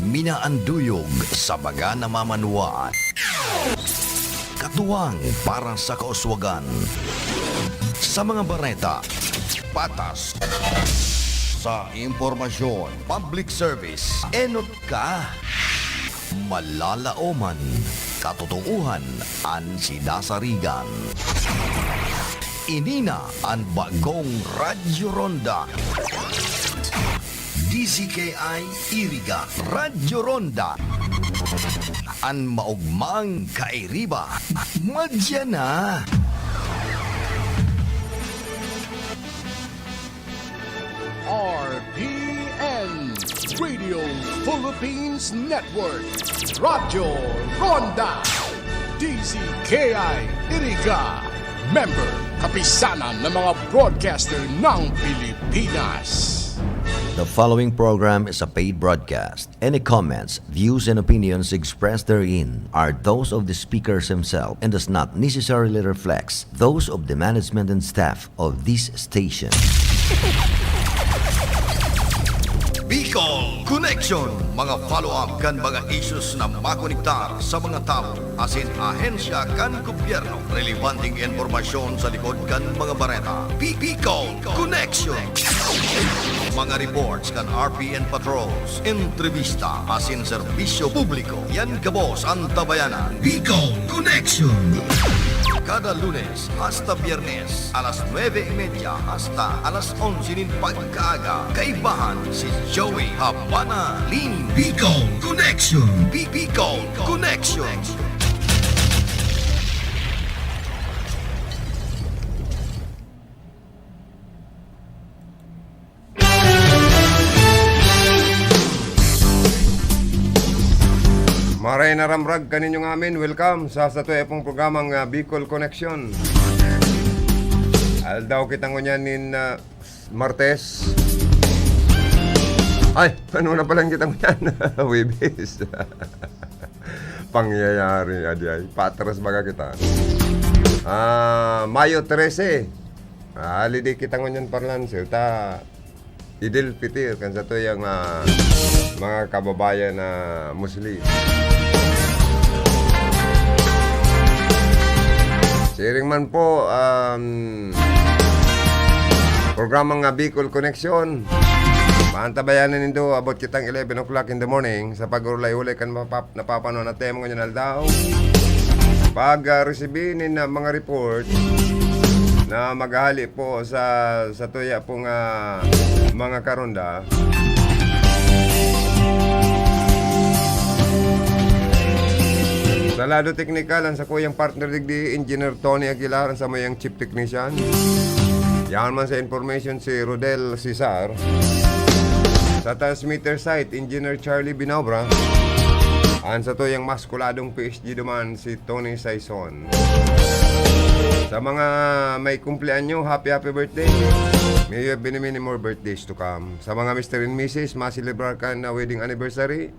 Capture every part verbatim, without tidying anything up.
Minaanduyog sa mga namamanwaan. Katuwang para sa kauswagan. Sa mga bareta, patas. Sa impormasyon, public service, enot ka. Malalaoman, katotoohan, an sinasarigan. Ini na an bagong Radyo Ronda. D Z K I Iriga, Radyo Ronda. An maogmang kairiba, madya na. R P N, Radio Philippines Network, Radyo Ronda, D Z K I Iriga, member, Kapisanan ng mga Broadcaster ng Pilipinas. The following program is a paid broadcast. Any comments, views, and opinions expressed therein are those of the speakers himself and does not necessarily reflect those of the management and staff of this station. Bicol Connection, mga follow-up kan mga issues na makonektar sa mga tawo asin ahensya kan gobyerno. Relebanteng impormasyon sa likod kan mga bareta. Bi-, Bicol Connection. Mga reports kan R P N patrols, entrevista asin serbisyo publiko. Yan gabos an tabayanan. Bicol Connection. Kada Lunes hasta Biyernes, alas nuebe y media hasta alas onse nin pagkaaga. Kaibahan si Joey Habana Lin. Bicol Connection. Bi-, Bicol Connection. Maray na ramrag kaninyo ngamin. Welcome sa satuya pong programang, ah, Bicol Connection. Aldaw kita ngunyan nin, ah, Martes. Ay, ano na pala kita ngunyan? Huwebes. Pangyayari, adi ay. Patras baga kita. Ah, Mayo trese. Ah, holiday kita ngunyan, parlanse. Ta, Idil Pitir, kan satuyang, ah, mga kababayan na Muslim. Siring man po, um, programang, ah, Bicol Connection. Maantabayanan nindo, abot kitang eleven o'clock in the morning sa pag-urulay-ulay kan mapap-, napapanon na tema ngunyan aldaw. Pag, ah, resibi nin, ah, mga report na maghahali po sa, sa tuya pong, ah, mga karonda. Sa lado teknikal, ang sakuyang partner digdi, Engineer Tony Aguilar, ang samuyang chief technician. Yaon man sa information si Rodel Cesar. Sa transmitter site, Engineer Charlie Binobra. Ang satuyang maskuladong P S G duman, si Tony Saison. Sa mga may kumpleanyo, happy, happy birthday. May you have many, many more birthdays to come. Sa mga Mister and Missus, maselebrar kan na wedding anniversary,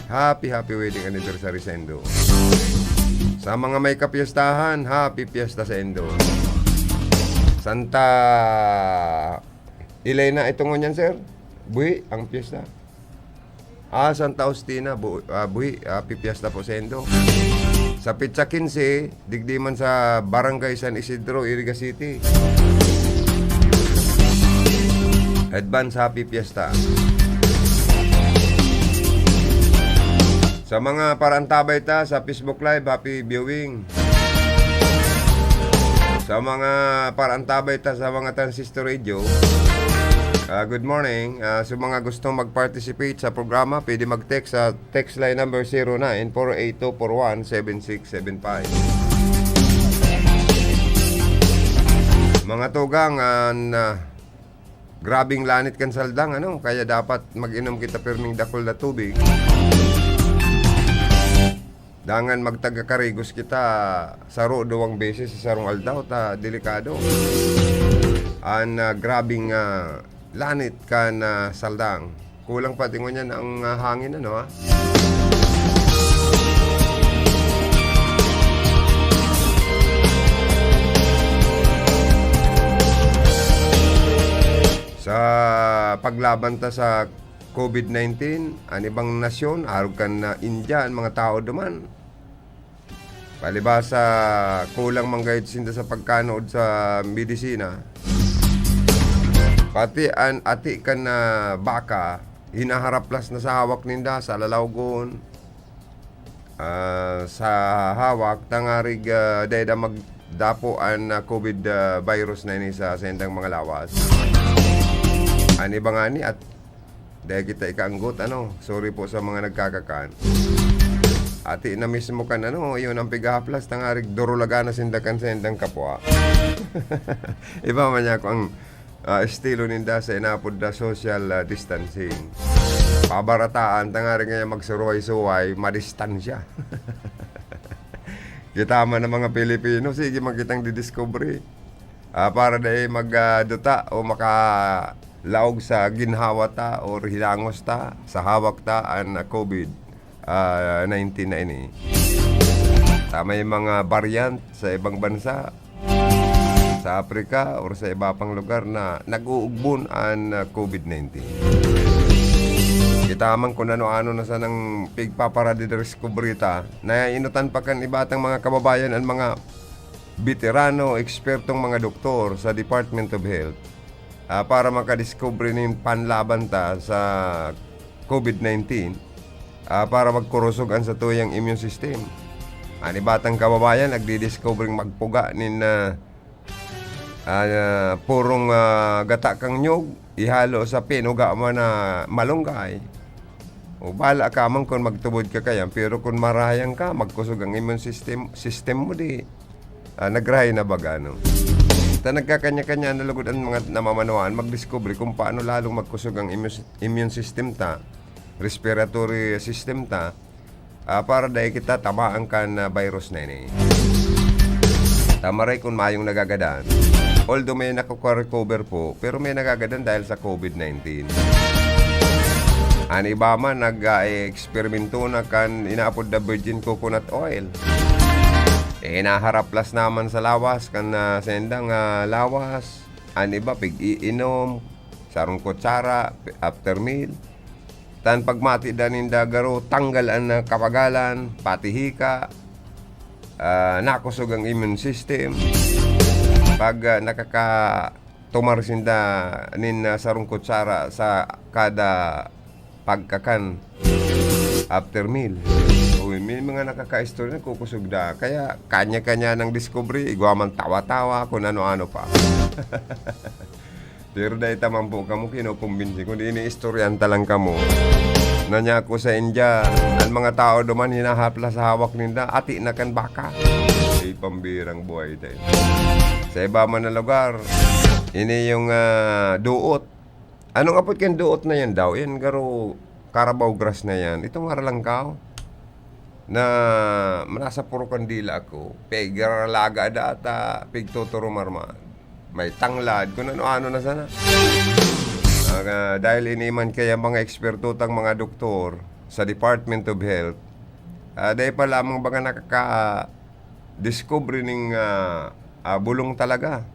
happy, happy wedding anniversary saindo. Sa mga may kapiyestahan, happy piyesta saindo. Santa Elena, ito ngunyan, sir? Buhi ang piyesta. Ah, Santa Justina, bu-, ah, buhi, happy piyesta po saindo. Sa petsa quince, digdi man sa Barangay San Isidro, Iriga City. Advance happy fiesta. Sa mga paraantabay ta sa Facebook Live, happy viewing. Sa mga paraantabay ta sa mga transistor radio, ah, good morning. Ah, sa mga gustong mag-participate sa programa, pwede mag-text sa text line number zero nine four eight two four one seven six seven five. Mga tugang, an, ah, grabeng lanit kan saldang, ano? Kaya dapat mag-inom kita pirming dakul na tubig. Dangan magtaga-karigos kita saro, duwang beses sa sarong aldaw, ta delikado. An, ah, grabeng, ah, lanit kan, ah, saldang. Kulang pa, tingnan niyan ang, ah, hangin, ano, ha? Sa paglaban ta sa COVID nineteen, an ibang nasyon, arog kan, ah, India, an mga tao duman. Palibasa, kulang man gayod sinda sa pagkanuod sa medisina. Pati an ati kan, ah, baka, hinaharaplas na sa hawak ninda, sa lalawgon, ah, sa hawak, tangarig, ah, dai da magdapo an, ah, COVID, ah, virus na ini sa saindang mga lawas. An iba ngani at dai kita ikaanggot, ano, sorry po sa mga nagkakakan. Ati na mismo kan, ano, iyon ang pigahaplas, tangarig durulagan na sinda kan saindang kapwa. Iba man niya kung ang, ah, estilo ninda sa inapod na social, ah, distancing. Pabarataan, tangarig ngayon magsuruhay-suhay, madistansya. Kita man ang mga Pilipino, sige man kitang didiskubre. Ah, para dai mag, ah, duta o makalaog sa ginhawa ta or hilangos ta, sa hawak ta an, ah, COVID, ah, nineteen na ini. Ta may mga variant sa ibang bansa, sa Africa or sa iba pang lugar na nag-uugbon an, ah, COVID nineteen. Kita man kun ano-ano na sanang pigpaparadidiskubre ta, nainutan pa kan iba tang mga kababayan an mga beterano, ekspertong mga doktor sa Department of Health, ah, para makadiskubre nin panlaban ta sa COVID nineteen, ah, para magkurusog an satuyang immune system. An iba tang kababayan nagdidiskubreng magpuga nin, ah, ah, purong, ah, gata kang nyog, ihalo sa pinuga man na malunggay. O, bahala ka man kun magtubod ka kayan, pero kun marahayan ka, magkusog ang immune system, system mo, di, ah, nagrahay na baga, no? Ta nagkakanya-kanya na lugod ang mga namamanwaan magdiskubre kung paano lalong magkusog ang immune, immune system ta, respiratory system ta, ah, para dai kita tamaan kan, ah, virus na ini. Tamaray kun mayong nagagadan. Although may nakaka-recover po, pero may nagagadan dahil sa COVID nineteen. An iba man nag, ah, eksperimento na kan inaapod na virgin coconut oil. Eh, naharaplas naman sa lawas kan, ah, sendang, ah, lawas. An iba pig-iinom, sarong kutsara, pe-, after meal. Tan pagmati da ninda garo, tanggal an, ah, kapagalan, pati hika, ah, nakusog ang immune system. Pag, ah, nakakatumar sinda nin, ah, sarong kutsara sa kada pagkakan after meal. Uy, may mga nakakaistorya, nagkukusog da. Kaya kanya-kanya nang discovery, igwa man tawa-tawa, kung ano-ano pa. Pero dai ta man po kamo kinukumbinsi, kundi iniistoryahan ta lang kamo. Na niya ako sa India, ang mga tao duman hinahaplas sa hawak ninda, ati na kan baka. Ay, pambirang buhay tayo. Sa iba man na lugar, ini yung, ah, duot. Anong apod kan duot na yan daw? Yan, garo, Carabao grass na yan. Itong haralangkaw. Na manasa puro kandila ako, pigharalaga data, pigtuturumar man. May tanglad, kung ano-ano na sana. Mga, dahil ini man kaya mga eksperto tang mga doktor sa Department of Health, ah, dahil pa lamang baga nakaka-discover ning, ah, ah, bulong talaga.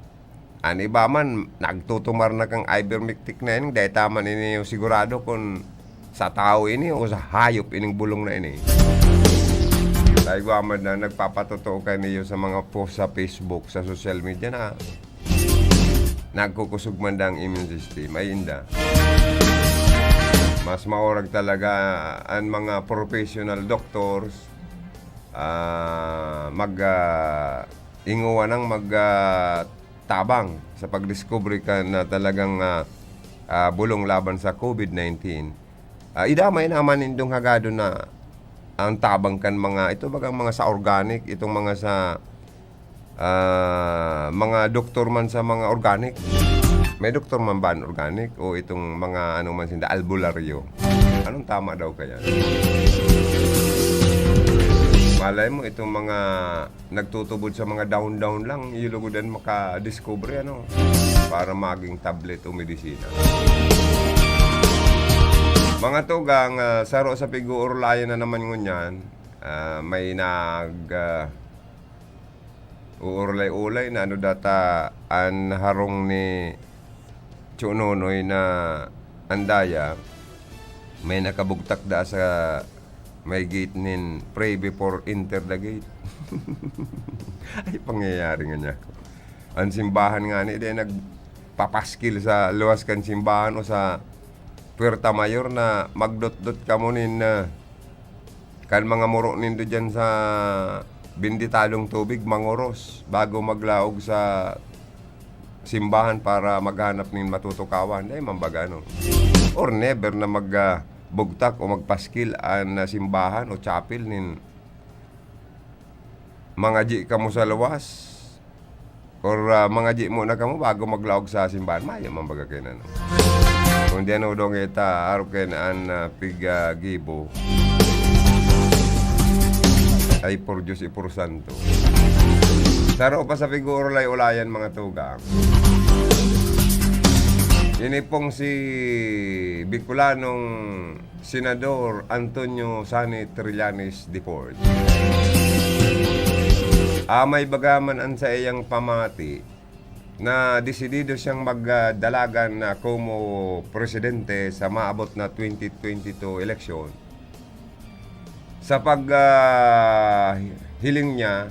An iba man, nagtutumar na kan ivermectin na ini, dai ta man ini sigurado kun sa tawo ini o sa hayop ining bulong na ini. Dai igwa man na nagpapatotoo kaniyo sa mga post sa Facebook, sa social media na nagkukusog man da ang immune system. Ay, inda. Mas maurag talaga an mga professional doctors, ah, mag, ah, ingowa nang mag, ah, tabang sa pagdiskubre kan, ah, talagang, ah, ah, bulong laban sa COVID nineteen. Ah, idamay naman nindong hagadon na ang tabang kan mga, ito bagang mga sa organic, itong mga sa, ah, mga doktor man sa mga organic. May doktor man ba an organic o itong mga ano man sinda, albularyo? Anong tama daw kaya? Malay mo, itong mga nagtutubod sa mga dahon-dahon lang, iyo lugod an makadiskubre, ano, para maging tablet o medisina. Mga tugang, ah, saro sa pig-uurulayan na naman ngunyan, ah, may nag, ah, uurlay-ulay na ano data an harong ni Chunonoy na andaya. May nakabugtak da sa may gate nin pray before enter the gate. Ay, pangyayari nga niya. Ang simbahan nga ni, di nagpapaskil sa luwas kan simbahan o sa Puerta Mayor na magdotdot kamo nin, ah, kan mga muro nindo dyan sa binditalong tubig, mangoros bago maglaog sa simbahan para maghanap nin matutukawan. Dai man baga, no? Or never na mag, ah, bugtak o magpaskil an, ah, simbahan o chapel nin mangadyi kamo sa luwas, or, ah, mangadyi muna kamo bago maglaog sa simbahan. Mayo man baga kayo na, no? Kung di ano, dong ita, arog kayo na an, ah, pig, ah, gibo. Ay, por Diyos, i por santo. Saro pa sa pig-uurlay-ulayan, mga tugang. Ini pong si Bicolanong Senador Antonio Sani Trillanes the fourth. Amay baga man an saiyang pamati na desidido siyang magdalagan na komo presidente sa maabot na twenty twenty-two eleksyon. Sa pag, ah, hiling niya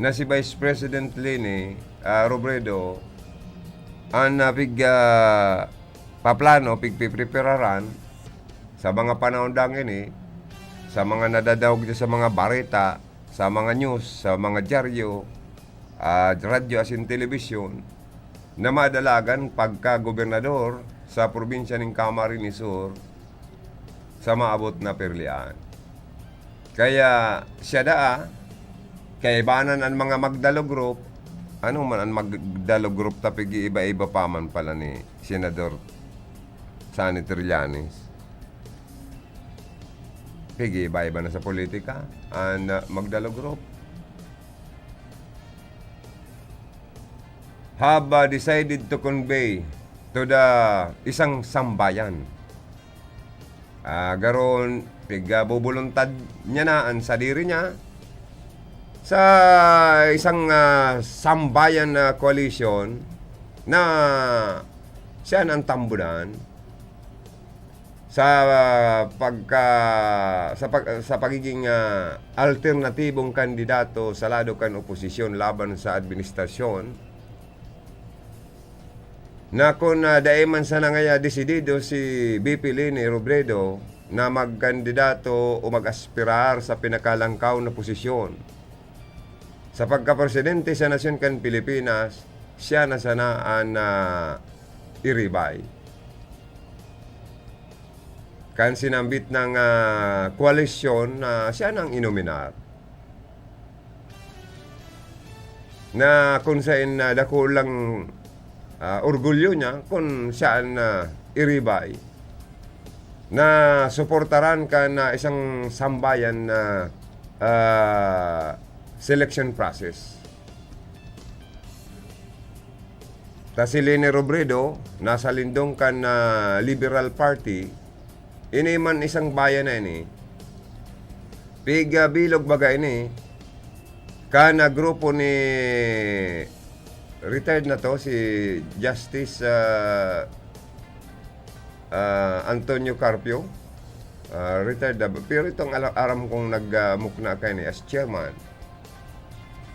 na si Vice President Leni, ah, Robredo, an, ah, pig, ah, paplano, pigpiprepararan sa mga panahon dang ini, sa mga nadadangog niya sa mga bareta, sa mga news, sa mga dyaryo, ah, radyo asin telebisyon, na madalagan pagka gobernador sa probinsya nin Camarines Sur sa maabot na pirlian. Kaya siya daa, kaibanan an mga Magdalo Group. Ano man an Magdalo Group ta pig-iiba-iba pa man pala ni Senador Sani Trillanes? Pig-iiba-iba na sa politika an, ah, Magdalo Group. Have, ah, decided to convey to the isang sambayan. Ah, garo, pigabubuluntad niya na an sadiri niya sa isang, ah, sambayan na koalisyon na siya an tambunan sa, ah, pagka-, sa pag-, sa pagiging, ah, alternatibong kandidato sa lado kan oposisyon laban sa administrasyon. Na kun, ah, dai man sana ngaya desidido si V P Leni Robredo na magkandidato o mag-aspirar sa pinakalangkaw na posisyon sa pagkapresidente sa nasyon kan Pilipinas, siya na sana an, ah, iribay kan sinambit nang, ah, koalisyon na siya nang inominar. Na kun saen na dakulang, ah, orgulyo niya kun siya an, ah, iribay na suportaran kan, ah, isang sambayan na, ah, selection process. Ta si Leni Robredo, nasa lindong kan, ah, Liberal Party, ini man isang bayan na ini, pigabilog baga ini, kan, ah, grupo ni, retired na to, si Justice, ah, ah, Antonio Carpio. Ah, retired na, pero itong ala-, aram kong nag, ah, mukna kaini as chairman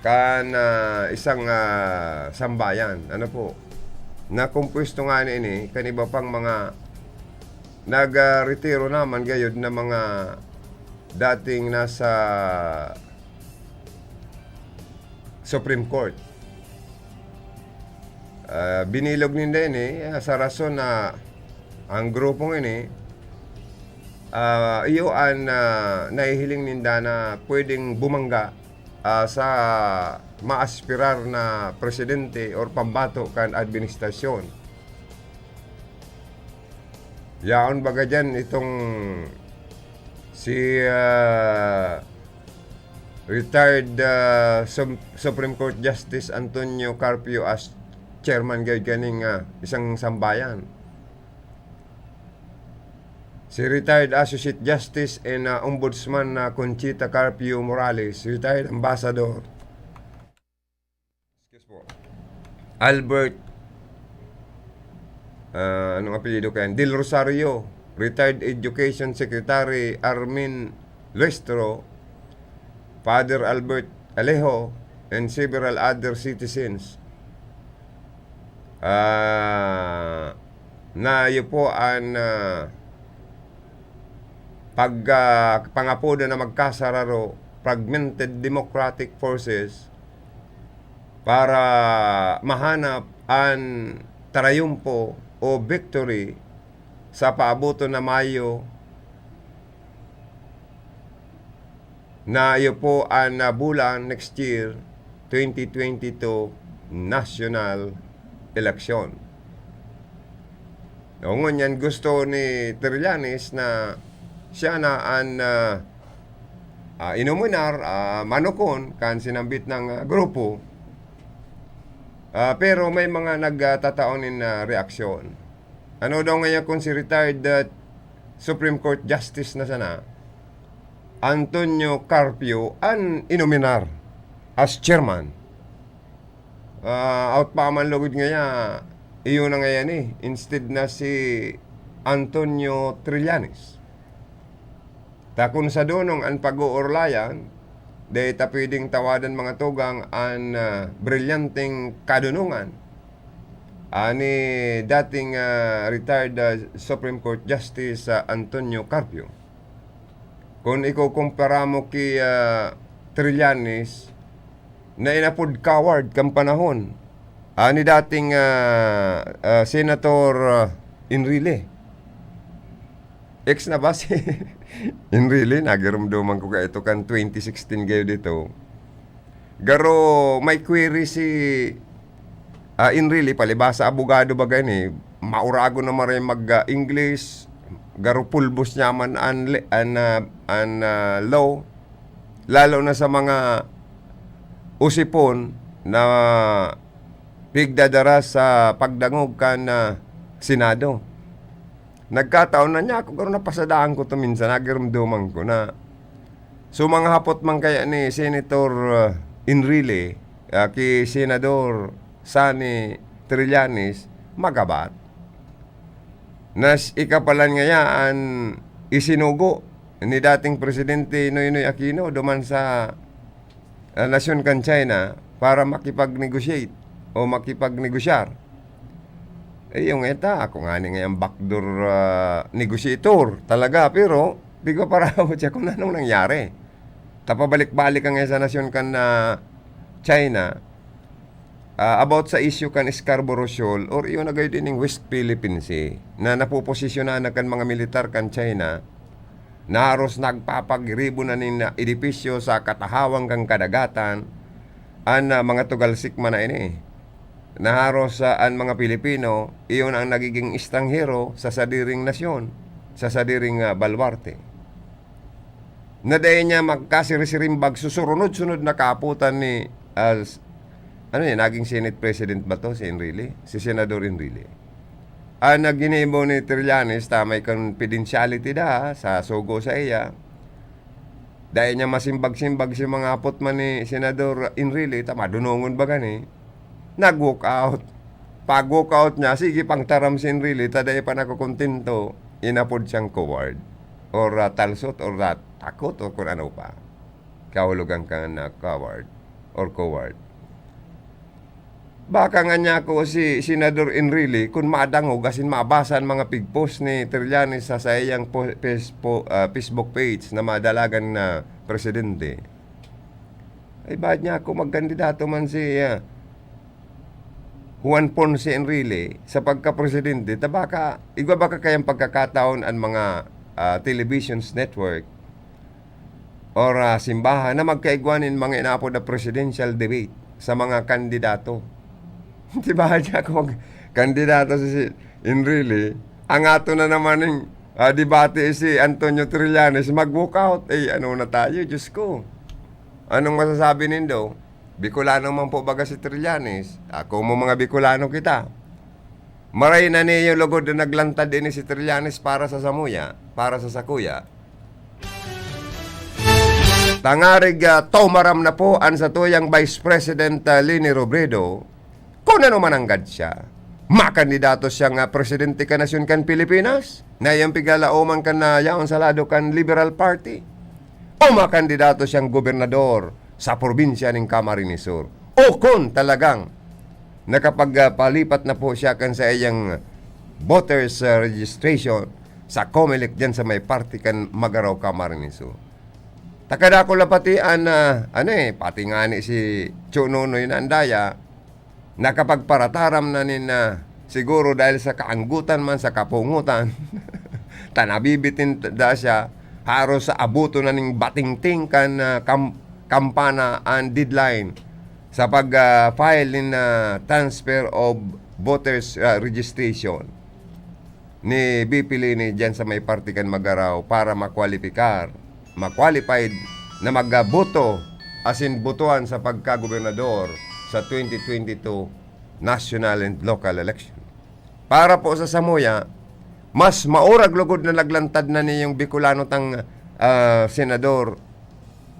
kan, ah, isang, ah, sambayan, ano po, na kompuesto nga ini kan iba pang mga nag, ah, retiro naman gayod na mga dating nasa Supreme Court. Ah, binilog ninda ini, ah, sa rason na ang grupong ini, ah, iyo an, ah, nahihiling ninda na pwedeng bumangga, ah, sa maaspirar na presidente or pambato kan administrasyon. Yaon baga diyan itong si, ah, retired, ah, Sum-, Supreme Court Justice Antonio Carpio as chairman gayod kaning, ah, isang sambayan. Si retired Associate Justice and, ah, Ombudsman na Conchita Carpio Morales, retired ambassador. Excuse po. Albert, ah, anong apelyido kayan? Del Rosario, retired Education Secretary Armin Lestro, Father Albert Alejo, and several other citizens. Ah, na iyo po an, ah, pag, ah, pangapodan na magkasararo, fragmented democratic forces, para mahanap an trayumpo o victory sa paaboton na Mayo, na iyo po an, ah, bulan next year, twenty twenty-two national election. O, ngunyan gusto ni Trillanes na siya na an, ah, ah, inominar, ah, manukon kan sinambit na, ah, grupo. Ah, pero may mga nagtatao nin, ah, reaksyon. Ano daw ngayon kung si retired, ah, Supreme Court Justice na sana, Antonio Carpio, an inominar as chairman? Ah, out pa man lugod ngaya, iyo na ngayan eh, instead na si Antonio Trillanes. Ta kun sa dunong an pag-oorlayan, dai ta pwedeng tawadan, mga tugang, an, ah, brilyanteng kadunongan ani dating, ah, retired, ah, Supreme Court Justice, ah, Antonio Carpio. Kun ikukumpara mo ki, ah, Trillanes, na inapod coward kan panahon, ani dating, ah, ah, Senator, ah, Enrile. Ex na ba si Enrile? Nagirumduman ko ka ito kan twenty sixteen gayo dito. Garo may query si, ah, Enrile, palibasa abogado baga ini, mauragon na maray mag, ah, English, garo pulbos niya man an le-, an, ah, an, ah, law, lalo na sa mga usipon na pigdadara sa pagdangog kan, ah, Senado. Nagkataon na niya ako, garo napasadaan ko to minsan, nagirumduman ko na. So, mga hapot man kaya ni Senator, ah, Enrile, ah, ki Senador Sonny Trillanes, magabat. Nas ikapalan ngaya an isinugo ni dating Presidente Noynoy Aquino duman sa, ah, nasyon kan China para makipag-negotiate o makipagnegosyar. Eh, yung eta, ako nga ni ngayang backdoor, ah, negotiator talaga, pero di ko parabot siya kung anong nangyari. Tapabalik-balik ka ngayon sa nasyon kan, ah, China, ah, about sa issue kan Scarborough Shoal or iyon na gayon ining West Philippine Sea na napoposisyonan na kan mga militar kan China na haros nagpapagiribo na nin edipisyo sa katahawan kan kadagatan an, ah, mga tugalsik man na ini. Na haros, ah, an mga Pilipino, iyon ang nagiging estranghero sa sadiring nasyon, sa sadiring, ah, baluarte. Na dai niya magkasirisiring bag susurunod-sunod na kaaputan ni, ah, s-, ano yan, naging Senate President ba to, si Enrile? Si Senador Enrile. Ang ginibo ni Trillanes, ta may confidentiality da, sa sugo sa iya. Dai niya masimbag-simbag si mga apot man ni Senador Enrile, ta madunongon ba gani? Nag-walk out. Pag-walk out niya, sige pang taram si Enrile, ta dai pa nakokontento, inapod siyang coward. Or, ah, talsot, or, ah, takot, or kung ano pa. Kahulogan kan na coward or coward. Baka nga niya ako si Senador Enrile, kun madangog asin mabasa an mga pigpost ni Trillanes sa saiyang po-, Facebook, ah, Facebook page na madalagan na presidente. Ay, baad niya ako magkandidato man si, ah, Juan Ponce Enrile sa pagkapresidente, ta baka, igwa baka kayang pagkakataon an mga, ah, televisions network or, ah, simbahan na magkaigwa nin mga inaapod na presidential debate sa mga kandidato. Di ba, di ako mag-, kandidato si, si Enrile? Ang ato na naman ning, ah, debate si Antonio Trillanes, mag-walkout. Eh, ano na tayo, Diyos ko? Anong masasabi nindo? Bicolano man po baga si Trillanes. Ako mo mga Bicolano kita. Maray na niyo lugod na naglantad ini si Trillanes para sa samuya, para sa sakuya. Tangarig, ah, tumaram na po an satuyang Vice President, ah, Leni Robredo, kun ano man nanggad siya. makandidato siyang, ah, presidente kan nasyon kan Pilipinas, na iyang piglalaoman kan, ah, yaon sa lado kan Liberal Party, o makandidato siyang gobernador sa probinsya nin Camarines Sur, o kun talagang nakapagpalipat na po siya kan sa iyang voters, ah, registration sa Comelec diyan sa may parte kan Magarao, Camarines Sur. Takadakol na pati an, ah, ano eh, pati ngani si Cho Nonoy na andaya, nakapagparataram na nin, ah, siguro dahil sa kaanggutan man, sa kapungutan, ta nabibitin da siya, haros sa abuto na ning batingting kan, ah, kam-, kampana an deadline sa pag, ah, file nin, ah, transfer of voters, ah, registration ni B P Leni diyan sa may parte kan Magarao para makwalipikar, ma-qualified na magboto asin botohan sa pagkagobernador sa twenty twenty-two national and local election. Para po sa samuya, mas maurag lugod na naglantad na niyang Bicolano tang, ah, Senador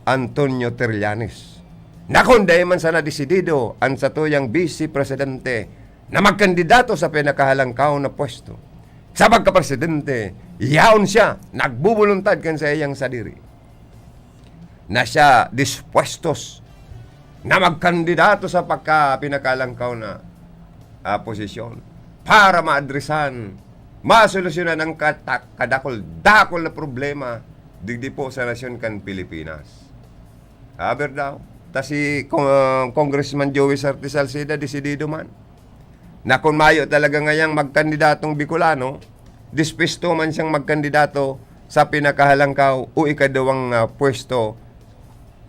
Antonio Trillanes. Na kun dai man sana desidido an satuyang Vice Presidente na magkandidato sa pinakahalangkaw na pwesto sa pagkapresidente, yaon siya, nagbubuluntad kan saiyang sadiri na siya dispuestos na magkandidato sa pagka-, pinakahalangkaw na, ah, posisyon para maadresan, masolusyonan ang kata-, kadakol-dakol na problema digdi po sa nasyon kan Pilipinas. Aber daw, ta si Con-, Congressman Joey Sarte Salceda, desidido man na kun mayo talaga ngayang magkandidatong Bicolano, dispuesto man siyang magkandidato sa pinakahalangkaw o ikaduwang, ah, pwesto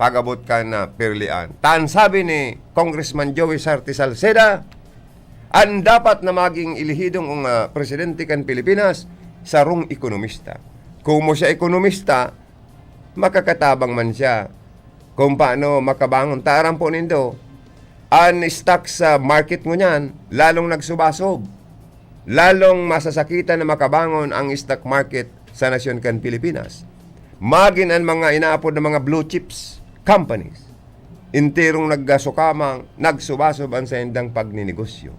pag-abot kan, ah, pirlian. Ta an sabi ni Congressman Joey Sarte Salceda, an dapat na maging elehidong, ah, presidente kan Pilipinas, sarong ekonomista. Komo siya ekonomista, makakatabang man siya kung paano makabangon. Ta aram po nindo, an stock sa market ngunyan, lalong nagsubasob. Lalong masasakitan na makabangon ang stock market sa nasyon kan Pilipinas. Magin an mga inaapod na mga blue chips companies, enterong nagkasukamang, nagsubasob an saindang pagninegosyo.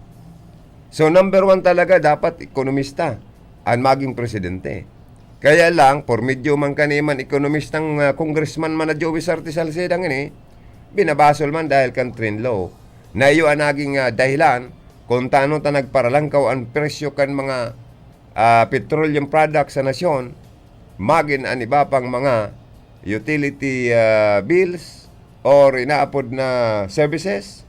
So, number one talaga, dapat ekonomista an maging presidente. Kaya lang, por medyo man kani man ekonomistang, ah, congressman man na Joey Sarte Salceda ngini, binabasol man dahil kan Trinlo. Na iyo an naging, ah, dahilan kung tano ta nagparalangkaw an presyo kan mga, ah, petroleum products sa nasyon, magin an iba pang mga utility, ah, bills or inaapod na services,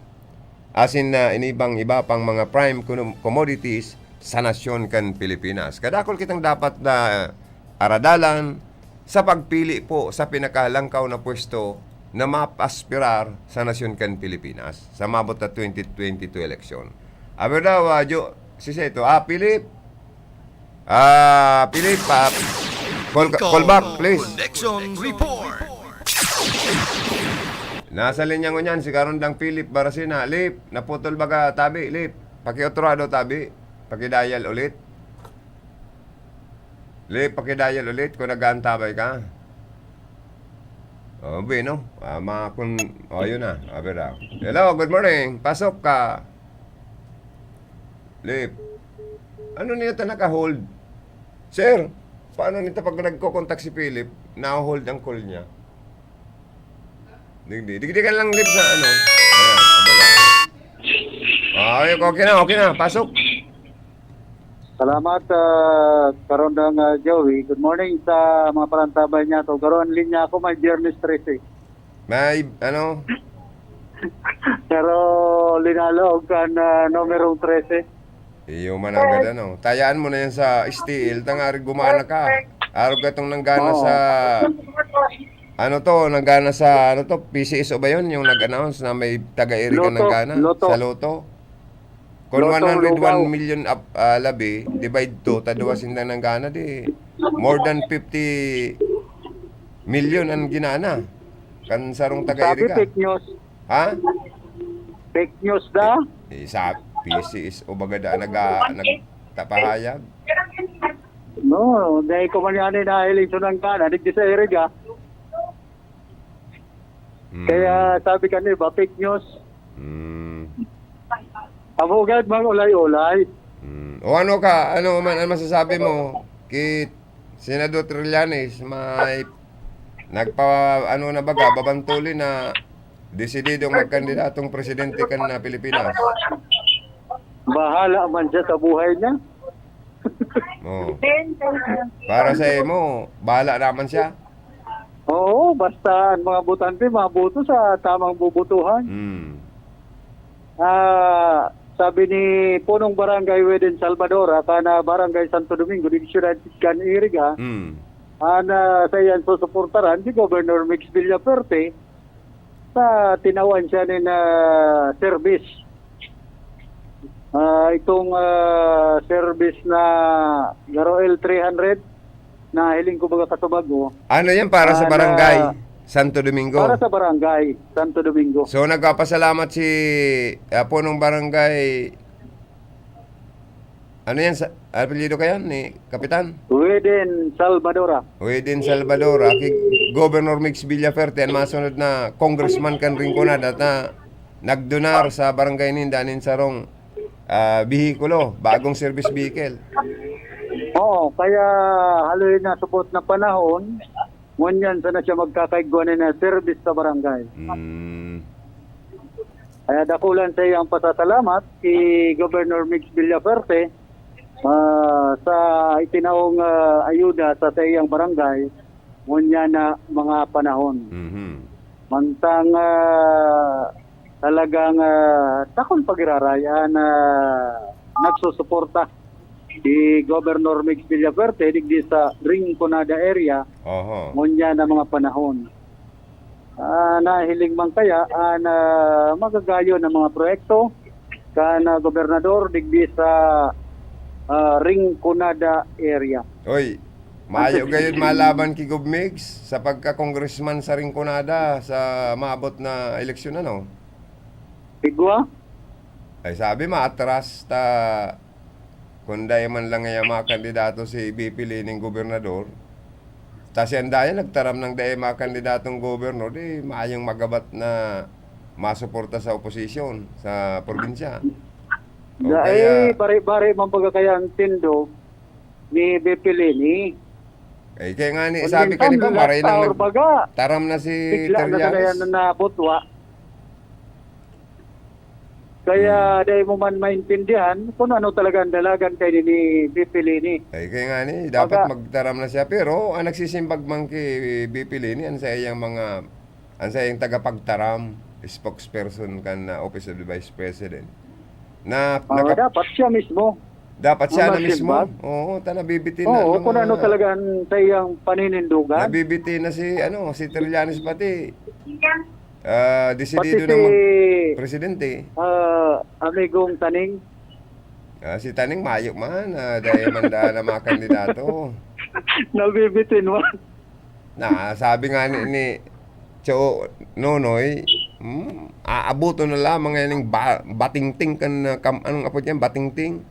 asin na inibang iba pang mga prime cono-, commodities sa nasyon kan Pilipinas. Kadakol kitang dapat na aradalan sa pagpili po sa pinakalangkaw na pwesto na mapaspirar sa nasyon kan Pilipinas sa mabot na twenty twenty-two eleksyon. Aber daw, ah, Jo, si Seto, ah, Philip, ah, Philip, ah, call, call back, please. Connection report. Nasa linya ngunyan si Karondang Philip Barasina. Lip, naputol baga tabi, Lip. Pakiotro daw tabi. Pakidial ulit. Lip, pakidial ulit kung nag-aantabay ka. Oh, bueno. Ah, mga kun-, oh, yun na. Aber daw. Hello, good morning. Pasok ka. Lip. Ano niya ta naka-hold? Sir, paano nito pag nagko-contact si Philip? Na-hold ang call niya. Digdi. Digdi ka lang, Lip, sa ano. Ayan, abala. Ah, okay, okay na, okay na. Pasok. Salamat, ah, Karondang, ah, Joey. Good morning sa mga parantabay niya. So, garo an linya ako, may Biyernes trese. May, ano? Pero linalaog kan, ah, numerong trese. Iyo man agad, ano. Tayaan mo na yan sa S T L, tangari gumana ka. Arog ka tong nanggana Oo. sa, ano to, nanggana sa, ano to, P C S O ba yun? Yung nag-announce na may taga-iri ka Lotto, nanggana Lotto. sa Lotto? Kung Lotto, one hundred one Lugao. million ap-, ah, labi, divide two, ta duwa sinda nanggana, di more than fifty million ang ginana. Kan sarong taga-iri Sabi ka. fake news. Ha? Fake news da? Eh, sa P C S O baga da, naga-, nagtapahayag. No, dahil ko man yan eh, nahiliso ng gana, digdi sa iri ka. Hmm. Kaya sabi ka ni ba, fake news? Hmm. Amo gad mang ulay-ulay. Mm. O ano ka, ano man ang masasabi mo ki Senador Trillanes? May nagpa-, ano na baga, babantuli na desididong magkandidatong presidente kan, ah, Pilipinas. Bahala man siya sa buhay niya. Oh. Para sa imo, bahala naman siya. Oo, basta ang mga botante maboto sa tamang bobotohan. Mm. Ah, sabi ni Punong Barangay Weden Salvador, ah, kan Barangay Santo Domingo, digdi siyudad kan Iriga, Mm. an, ah, sa iyang susuportaran, si Governor Mix Villafuerte, sa tinawan siya nin, ah, service. Ah, itong, ah, service na Garo L three hundred, na hiling ko baga kasubago. Ano yan para sa Ah, barangay na Santo Domingo? Para sa barangay Santo Domingo. So, nagpapasalamat si, ah, punong barangay, ano yan, sa, apelyido ka yan, ni Kapitan? Weden Salvadora. Weden Salvadora, ki Governor Mix Villafuerte, an masunod na congressman kan Rinconada na nagdonar sa barangay ninda nin sarong, ah, behikulo, bagong service vehicle. Oo, kaya haloy na subot na panahon, ngunyan sana siya magkakaigwa na service sa barangay. Mm. Kaya dakulan sa iyang pasasalamat si Governor Mix Villafuerte, ah, sa itinaong, ah, ayuda sa, sa iyang barangay, ngunyan na mga panahon. Mhm. Mantang, ah, talagang, ah, dakul pa giraray an, ah, nagsusuporta si Governor Mix Villafuerte digdi sa Rinconada area, Oho. ngunyan na mga panahon. Ah, nahiling man kaya an, ah, magagayon na mga proyekto kan, ah, gobernador digdi sa, ah, Rinconada area. Oy, mayo Antes gayod malaban ki Gov Migs sa pagka-congressman sa Rinconada sa maabot na eleksyon, ano? Igwa? Ay, sabi, maatras ta, kung dai man lang iya makandidato si B P Leni ning gobernador, ta siya dayan nagtaram nang dai makandidatong gobernador, di mayong magabat na masuporta sa oposisyon, sa probinsya. O Dai, kaya bari-bari man baga kaya ang tindog ni B P Leni. Eh, kaya nga ni, Kung sabi ka ni minsan, pa, maray last nang hour nag-, baga, taram na si bigla na Trillanes. Talaga yan na nabutwa. Kaya Hmm. dai mo man maintindihan kung ano talaga ang dalagan kay ni B P Leni. Ay, kaya nga ni, dapat Baga. magtaram na siya. Pero ang nagsisimbag man ki B P Leni, ang sa iyang mga, ang sa iyang tagapagtaram, spokesperson kan, ah, Office of the Vice President. Na, Oo, naka-, dapat siya mismo dapat siya ang na mismo. magsimbag. Oo, ta nabibitin na Oo, ang kung mga ano talaga ang sa iyang paninindugan. Nabibitin na si, ano, si Trillanes pati. Ah, desidido Pati na si, mag-, presidente. ah, amigong Taning. Ah, si Taning mayo man, ah, dahil man daan na mga kandidato. Nabibitin man. Na, sabi nga ni, ni Cho Nonoy, hmm, aabuton na lamang yan yung ba-, batingting kan, ah, kam-, anong apod yan? Batingting?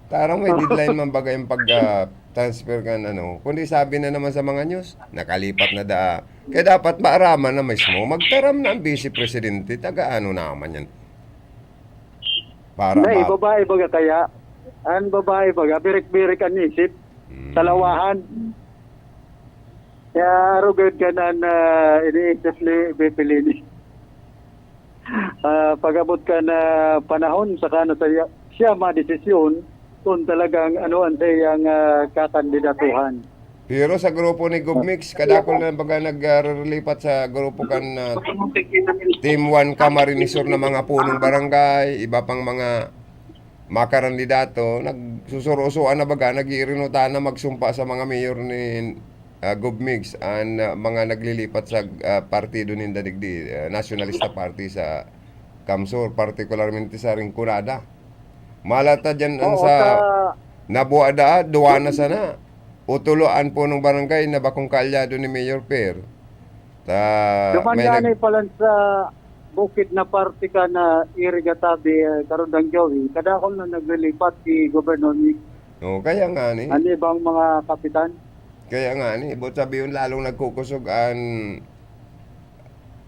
Tarang may deadline man baga yung pag, ah, transfer kan ano. Kundi sabi na naman sa mga news, nakalipat na da. Kaya dapat maaraman na mismo, magtaram na ang vice presidente, taga ano naman yan. Para Hindi, ma- babae baga kaya. Ang babae baga, birik-birik ang isip. Hmm. Talawahan. Kaya arugad ka na na iniisip ni B P Leni. Ah, pag-abot kan panahon, saka na siya, siya madesisyon kung talagang ano ang sa iyang, ah, kakandidatuhan. Pero sa grupo ni Gov Mix, kadakol na baga nag, ah, rilipat sa grupo kan, ah, Team One Camarines Sur na mga punong barangay, iba pang mga makarandidato, nagsusurusuan na baga, nag-iirinutan na magsumpa sa mga mayor ni, ah, Gov Mix, an, ah, mga naglilipat sa, ah, partido ninda digdi, ah, Nationalista Party sa Camsur, partikularmente sa Rinconada. Malata dyan ang Oo, sa sa Nabua da, duwa na sana. O tulo an punong barangay na bakong kaalyado ni Mayor Per. Ta, Duman may gani nag- pa lang sa bukid na parte ka na Iriga tabi, eh, Karundang Joey, kadakol na naglilipat si Governor Mix. Oh, kaya nga ni. Ang ibang mga kapitan. Kaya nga ni, ibot sabi yun, lalong nagkukusog ang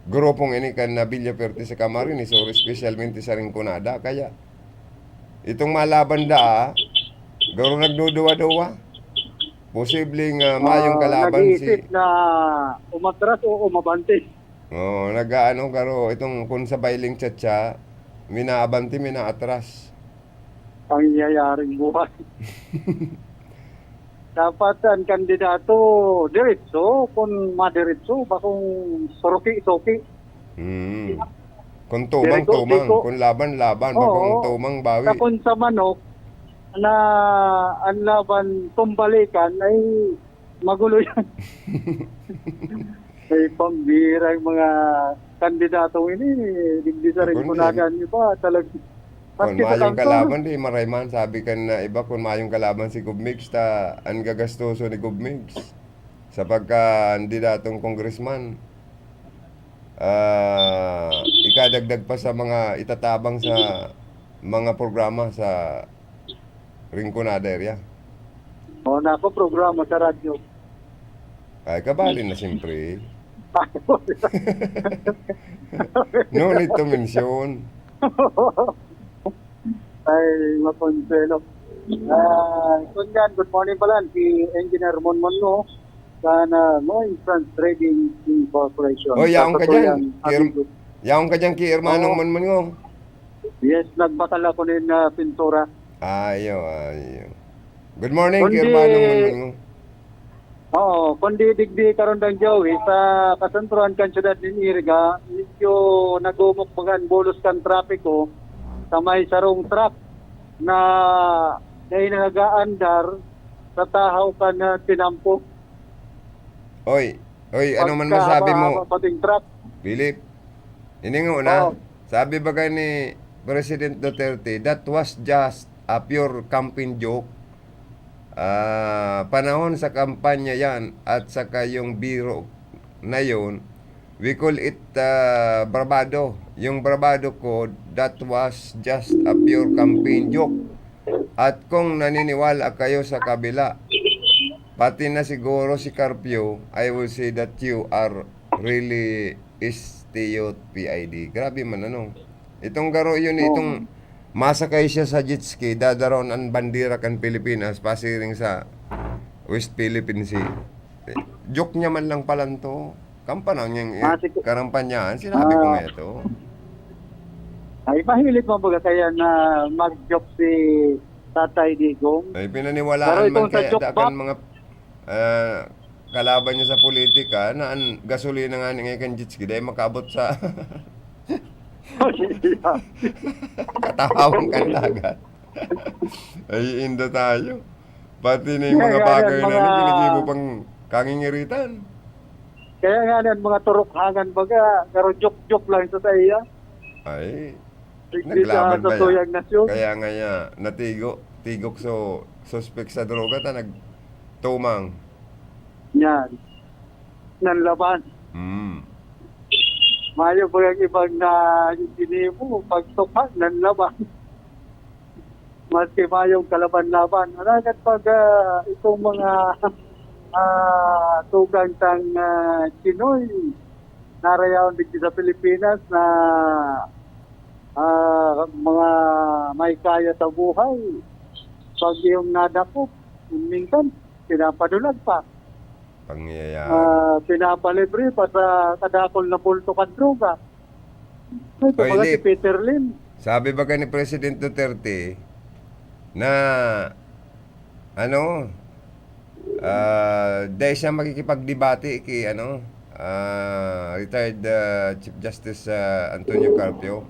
grupong ini kan na Villaferte sa Camarines, or especialmente sa Rinconada. Kaya, Itong malaban daa, garo nagduduwa-duwa. Posibleng, ah, mayong Ah, kalaban nag-iisip si na umatras o umabante. Oo, nag-aano, garo itong kun sa Bailing Chacha, minaabante, minaatras. Pangyayaring buhay. Dapat ang kandidato diretso, kun madiretso, bakong suruki-suki. Hmm. Kung tumang, Diretso, tumang. Diko. Kung laban, laban. Oo. Bakong tumang, bawi. Sa kun sa manok, na ang laban tumbalikan ay magulo yan. May pambirang mga kandidatong ini, digdi sa Ako, hindi. Rinconadan niyo pa, talag-, Kung maski sa mayong kanton. Kalaban, di maray man. Sabi kan na iba, kung mayong kalaban si Gov Migs, ta, ang gagastoso ni Gov Migs. Sa pagka-, kandidatong congressman, ah, ikadagdag pa sa mga itatabang sa mga programa sa Rinconada area. O, nako, programa sa radyo. Ay, kabali na, siyempre. No need to mention. Ay, makonsuelo. Ah, kun yan, good morning pala, si Engineer Monmon mo, sa na, mo, Insurance Trading Incorporation. Oh, yaon ka dyan. Yaon ka dyan kay Hermanong Monmon mo. Yes, nagbakal ako nin, ah, pintura. Ayo, ayo. Good morning, Kundi, Hermanong Monmon mo. Oo, kundi digdi karundang Joey, sa kasentrohan kan siyudad nin Iriga, medyo nagumukbagan bulos kan trapiko sa may sarong truck na, na nag-aandar sa tahaw kan, ah, tinampo. Oy, oy, ano man masabi mo? Pagkahaba-haba pating truck. Philip, ini nga una, Oo. Sabi baga ni President Duterte, "That was just a pure campaign joke." Ah, panahon sa kampanya yan at saka yung biro na yun, we call it, ah, bravado. Yung bravado ko, that was just a pure campaign joke. At kung naniniwala kayo sa kabila, pati na siguro si Carpio, I will say that you are really stupid. Grabe man, ano? Itong garo yun, Oo. Itong masakay siya sa jet ski, dadaron ang bandera kan Pilipinas, pasiring sa West Philippine Sea. Eh, joke niya man lang palan to. Kampanaw niyang, eh, Ah, sige. Karampanyaan, sinabi ko Ah. nga ito. Ay, mahilig man baga kaya na mag-joke si Tatay Digong. Ay, pinaniwalaan Pero man itong sa kaya joke da kan box, mga, ah, kalaban niya sa politika na ang gasolina nga ni ngayon kan jet ski, dahil makaabot sa katawang kan dagat. Ay, indo tayo. Pati na yung Kaya mga nga bagay yan, na mga nagkinikibo pang kangingiritan. Kaya nga yan, mga turukhangan baga, pero joke-joke lang sa saiya. Ay, Digdi naglaban sa ba yan? Tuyang nasyon. Kaya nga ya, natigo, tigok so, suspek sa droga, ta nagtumang. Yan. Nanlaban. Hmm. Mayo ba yung ibang na ginibo, pagtupak, nanlaban. Maski mayong kalaban-laban. Alagad pag, ah, itong mga, ah, tugang tang, ah, Chinoy, narayaon digdi sa Pilipinas na, ah, mga may kaya sa buhay, pag yung nadakop, minsan, pinapadulag pa. Pangyayari. Ah, pinapalibre pa sa kadakol na bulto kan droga. Ay, Oy, kumbaga si Lip, Peter Lim. Sabi baga ni President Duterte na, ano, ah, dai siya makikipagdebate kay, ano, ah, retired, ah, Chief Justice, ah, Antonio Carpio.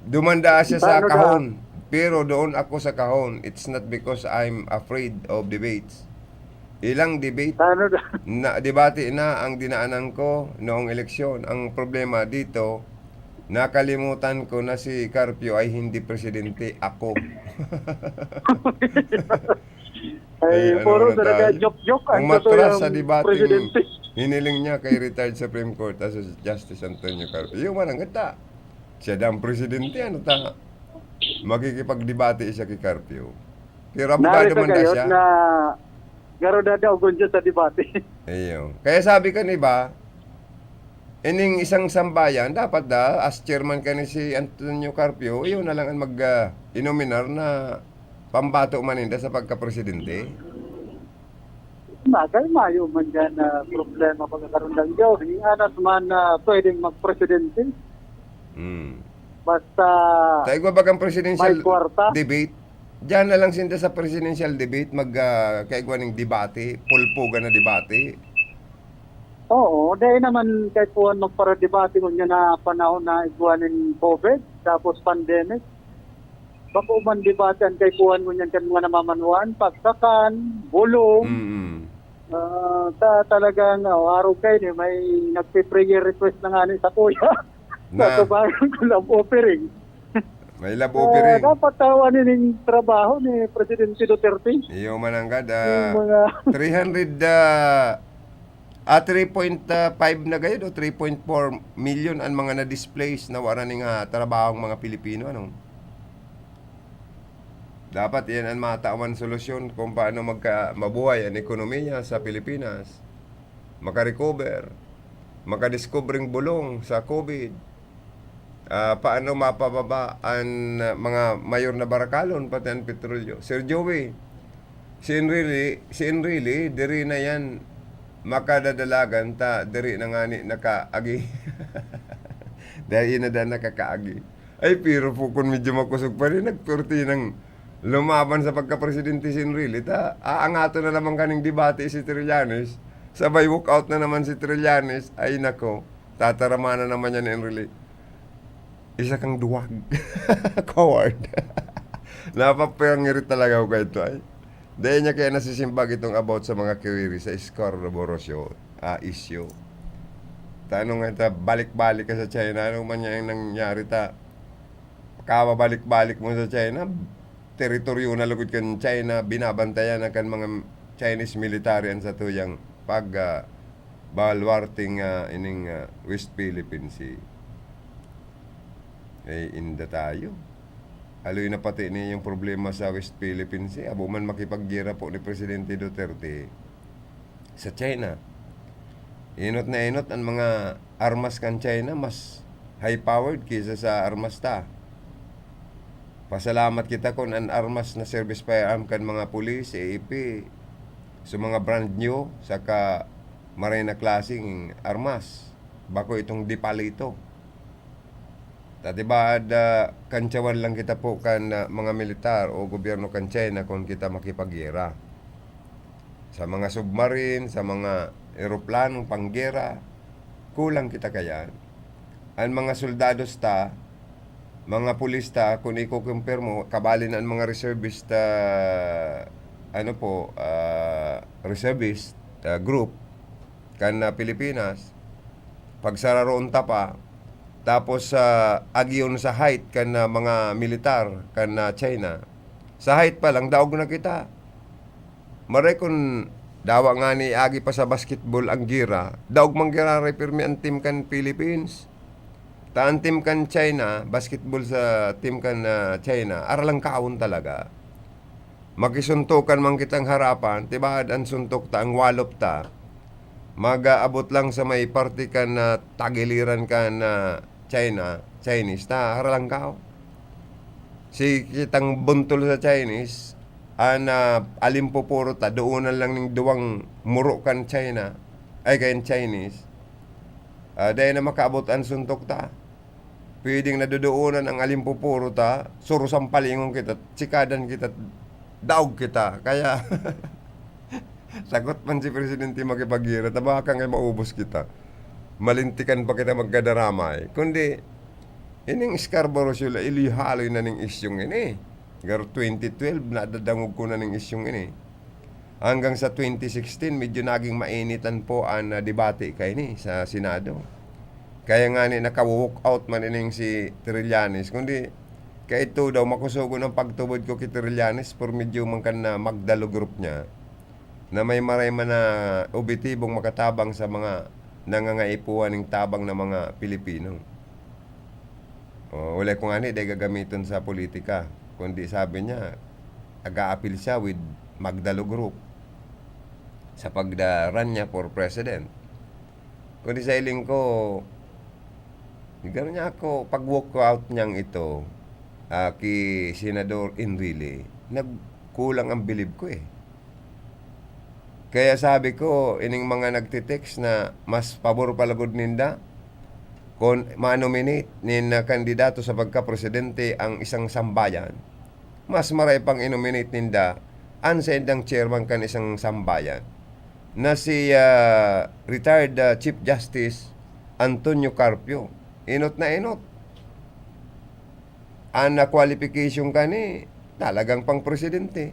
Dumanda siya sa Paano na? Kahon. Pero doon ako sa kahon. It's not because I'm afraid of debates. Ilang debate Paano na? na, debate na ang dinaanan ko noong eleksyon. Ang problema dito, nakalimutan ko na si Carpio ay hindi presidente, ako. Ay, Ay, ano puro na talaga tayo? Joke-joke ang Umatras sa totoong debating presidente. Hiniling niya kay retired Supreme Court as Justice Antonio Carpio. Yung manang gata. Siya daw ang presidente, ano ta? Makikipagdebate siya kay Carpio. Pero abogado Nari sa man daw gayon siya. Na garo dadaogon siya sa debate. Iyo. Kaya sabi kan iba, Ining isang sambayan, dapat da, as chairman kani si Antonio Carpio, iyo na lang an mag, ah, inominar na pambato man ninda sa pagkapresidente. Bagay, mayo man diyan na problema pagkakaroon ng Diyos. Anas man na pwedeng magpresidente. Hmm. Basta Sa igwa bagang presidential may kwarta. Debate, diyan na lang sinda sa presidential debate, mag, ah, kaigwa ning debate, pulpugan na debate. Oo, dahil naman kay Puan magparadebate ngunyan na panahon na igwa nin COVID, tapos pandemic. Bako man debate ang kay Puan ngunyan kan mga namamanwaan, pagkakan, bulong. Mm. Ah, ta-, talagang, oh, araw kayo ni, may nagpe-prayer request na nga ni sa kuya. Na. Sa tubayan ko, love offering. May love offering. Ah, dapat tawa ni ning trabaho ni Presidente Duterte. Iyo man ang gad, ah, Yung mga three hundred, ah, ah, three point five na gayud o three point four million ang mga na-displace na wala ning, ah, trabaho ang mga Pilipino, ano? Dapat iyan ang matawan solusyon kung paano magka-, mabuhay ang ekonomiya sa Pilipinas, makarecover, makadiskubring bulong sa COVID, ah, paano mapababa an, ah, mga mayor na barakalon, pati an petrolyo. Sir Joey, si Enrile, si Enrile, diri na yan makadadalagan ta, diri na ngani nakaagi. Dai na da nakakaagi. Ay, pero po, kun medyo makosog pa rin, nagperti nang lumaban sa pagkapresidente si Enrile, ta, aangaton na naman kaning debate si Trillanes, sabay walk out na naman si Trillanes. Ay, nako, tatarama na naman yan ni Enrile. Isa kang duwag. Coward. Napapangirit talaga ako kaito, ay. Dai niya kaya nasisimbag itong about sa mga kiwiri sa Scarborough, ah, issue. Ta ano nga ta, balik-balik ka sa China, ano man nga yung nangyari ta? Kababalik-balik mo sa China, teritoryo na lugod kan China, binabantayan na kan mga Chinese military an satuyang pag, ah, baluarte nga ining, ah, West Philippine Sea. Eh, inda tayo. Aloy na pati ni yung problema sa West Philippine Sea. Abo man makipaggera po ni Presidente Duterte sa China. Enot na enot an mga armas kan China, mas high-powered kaysa sa armas ta. Pasalamat kita kun an armas na service firearm kan mga pulis, A A P, so mga brand new, saka maray na klaseng armas. Bako itong De Palito. Tatibaad, ah, kantsawan lang kita po kan, ah, mga militar o gobyerno kan China kun kita makipaggera. Sa mga submarine, sa mga eroplanong panggera, kulang kita kayan. An mga soldados ta, mga pulis ta, kun iko-compare mo, kabali na an mga reservist, ah, ano po, ah, reservist, ah, group, kan, ah, Pilipinas, pagsararoon ta pa, tapos, ah, agion sa height kan, ah, mga militar kan, ah, China. Sa height pa lang, daog na kita. Maray kun dawa ngani agi pa sa basketball ang gira, daog man giraray pirmi an team kan Philippines. Ta an team kan China, basketball sa team kan, ah, China, aralangkaon talaga. Makisuntukan man kitang harapan, tibaad an suntok ta, ang wallop ta, mag-aabot lang sa may parte kan, ah, tagiliran kan, ah, China, Chinese ta, aralangkaw. Si kitang buntol sa Chinese, an, ah, alimpupuro ta, doonan lang ning duwang muro kan China, ay, kan Chinese. Ah, dai na makaabot an suntok ta. Pwedeng nadodoonan ang alimpupuro ta, surusampalingon kita, tsikadan kita, daog kita. Kaya, sagot man si Presidente makipaghira, ta baka nga maubos kita. Malintikan pa kita magkadaramay. Kundi, ining Scarborough Shoal, ilihaloy na ning isyung ini. Garo twenty twelve, nadadangog ko na ning isyung ini. Hanggang sa twenty sixteen, medyo naging mainitan po an, ah, debate kaini sa Senado. Kaya ngani naka-walk out man ining si Trillanes, kundi kaito daw makusogon ang pagtubod ko ki Trillanes por medyo man kan, ah, Magdalo Group niya, na may maray man na obetibong makatabang sa mga nangangaipuhan ning tabang na mga Pilipino. O, wala ko ngani, dai gagamiton sa politika. Kundi sabi niya, aga-apil siya with Magdalo Group sa pagda-run niya for president. Kundi sa hiling ko, Garo niya ako, pag-walk out niyang ito, ah, ki Senador Enrile, nagkulang ang bilib ko, eh. Kaya sabi ko, ining mga nagte-text na mas pabor pa lagod ninda kun ma-nominate nin, ah, kandidato sa pagkapresidente ang isang sambayan, mas maray pang i-nominate ninda an saindang chairman kan isang sambayan na si, ah, retired, ah, Chief Justice Antonio Carpio. Enot na enot. An, ah, qualification kani, talagang pang-presidente.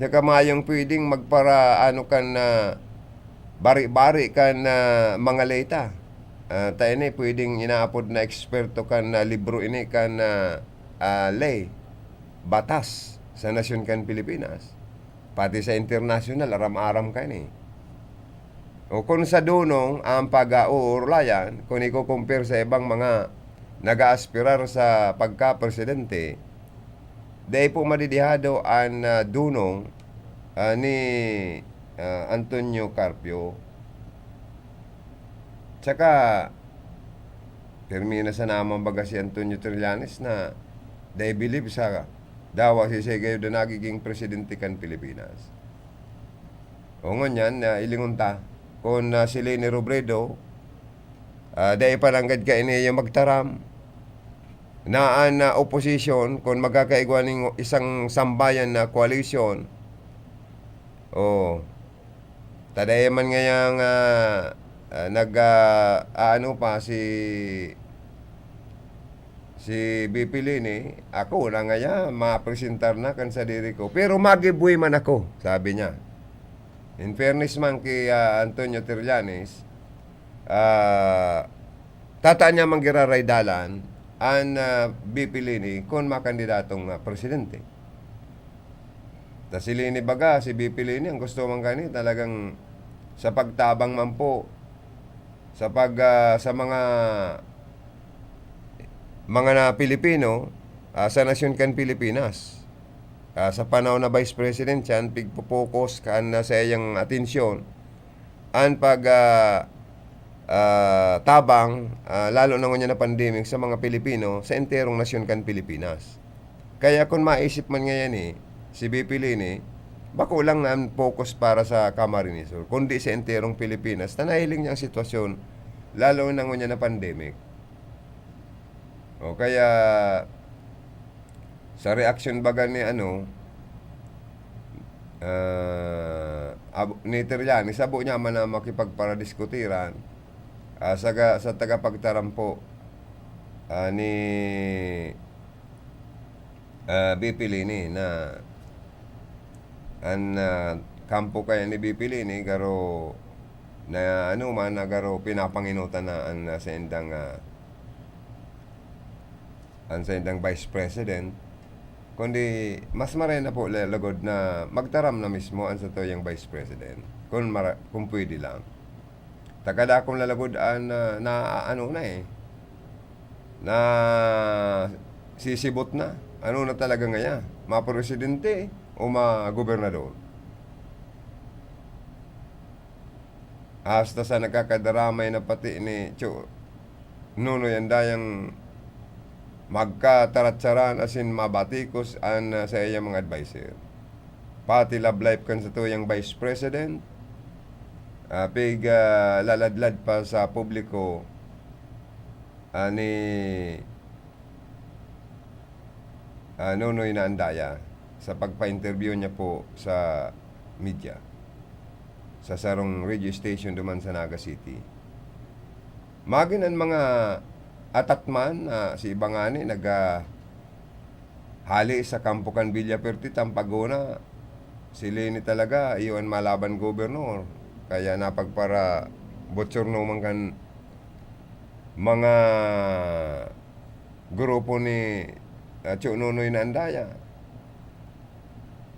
Saka mayong pwedeng magpara-, ano kan, ah, bari-bari kan, ah, mga ley ta. Ah, ta ini pwedeng inaapod na eksperto kan, ah, libro ini kan, ah, ah, ley, batas sa nasyon kan Pilipinas. Pati sa internasyonal, aram-aram kani. O kun sa dunong ang pag-uurulayan, kun iko-compare sa ibang mga nag-aaspirar sa pagkapresidente, dai po madidihado an, ah, dunong, ah, ni, ah, Antonio Carpio. Tsaka, pirmi na sana man baga si Antonio Trillanes na dai bilib sa dawa si Sir Gayo na nagiging presidente kan Pilipinas. O ngunyan, ah, ilingon ta, kun, ah, si Leni Robredo, ah, dai pa nanggad kaini magtaram, na an, ah, oposisyon, kun magkakaigwa ning isang sambayan na koalisyon, o, ta dai man ngayang, ah, ah, nag, ah, aano pa si, si V P Leni, ako na ngaya mapresentar na kan sadiri ko. Pero magibwi man ako, sabi niya. In fairness man ki, ah, Antonio Trillanes, ah, tata niya manggiraray dalan an, ah, V P Leni kun makandidatong, ah, presidente. Ta si Leni baga, si V P Leni, ang gusto man kani talagang sa pagtabang man po sa pag, ah, sa mga, mga na Pilipino, ah, sa nasyon kan Pilipinas. Ah, sa panahon na Vice President siya, an pigpo-focus kan na sa iyang atensyon an pag, ah, ah, tabang, ah, lalo na ngunyan na pandemic sa mga Pilipino sa enterong nasyon kan Pilipinas. Kaya kun maisip man ngayan, eh, si V P Leni, bako lang na an focus para sa Camarines Sur, kundi sa enterong Pilipinas, ta nahiling niya ang sitwasyon, lalo na ngunyan na pandemic. O kaya, sa reaksyon baga ni ano, ah, abo-, ni Trillanes, sabo niya man na makipagparadiskutiran, ah, sa ga-, sa tagapagtaram po, ah, ni, ah, V P Leni na an, ah, kampo kaya ni V P Leni garo na ano man, na garo pinapanginutan na an, ah, saindang, ah, an saindang Vice President, kundi mas maray na po la-, lagod na magtaram na mismo an satuyang Vice President, kun mara-, kun pwede lang. Ta kadakong lalagod an, ah, na ano na, eh, nasisibot na. Ano na talaga ngaya? Mapresidente o magobernador? Hasta sa nagkakadaramay na pati ni Cho-, Nonoy an dayang magkataratsaran asin mabatikos an, ah, saiyang mga adviser. Pati love life kan satuyang Vice President, ah, pig, ah, laladlad pa sa publiko, ah, ni, ah, Nonoy na Andaya sa pagpa-interview niya po sa media sa sarong radio station duman sa Naga City. Magin an mga atat man, ah, si iba ngani naga-, hali sa kampo kan Villafuerte, ta an paghona, si Leni talaga, iyo an malaban gobernador. Kaya napagpara-bochorno man kan mga grupo ni, ah, Cho Nonoy na Andaya,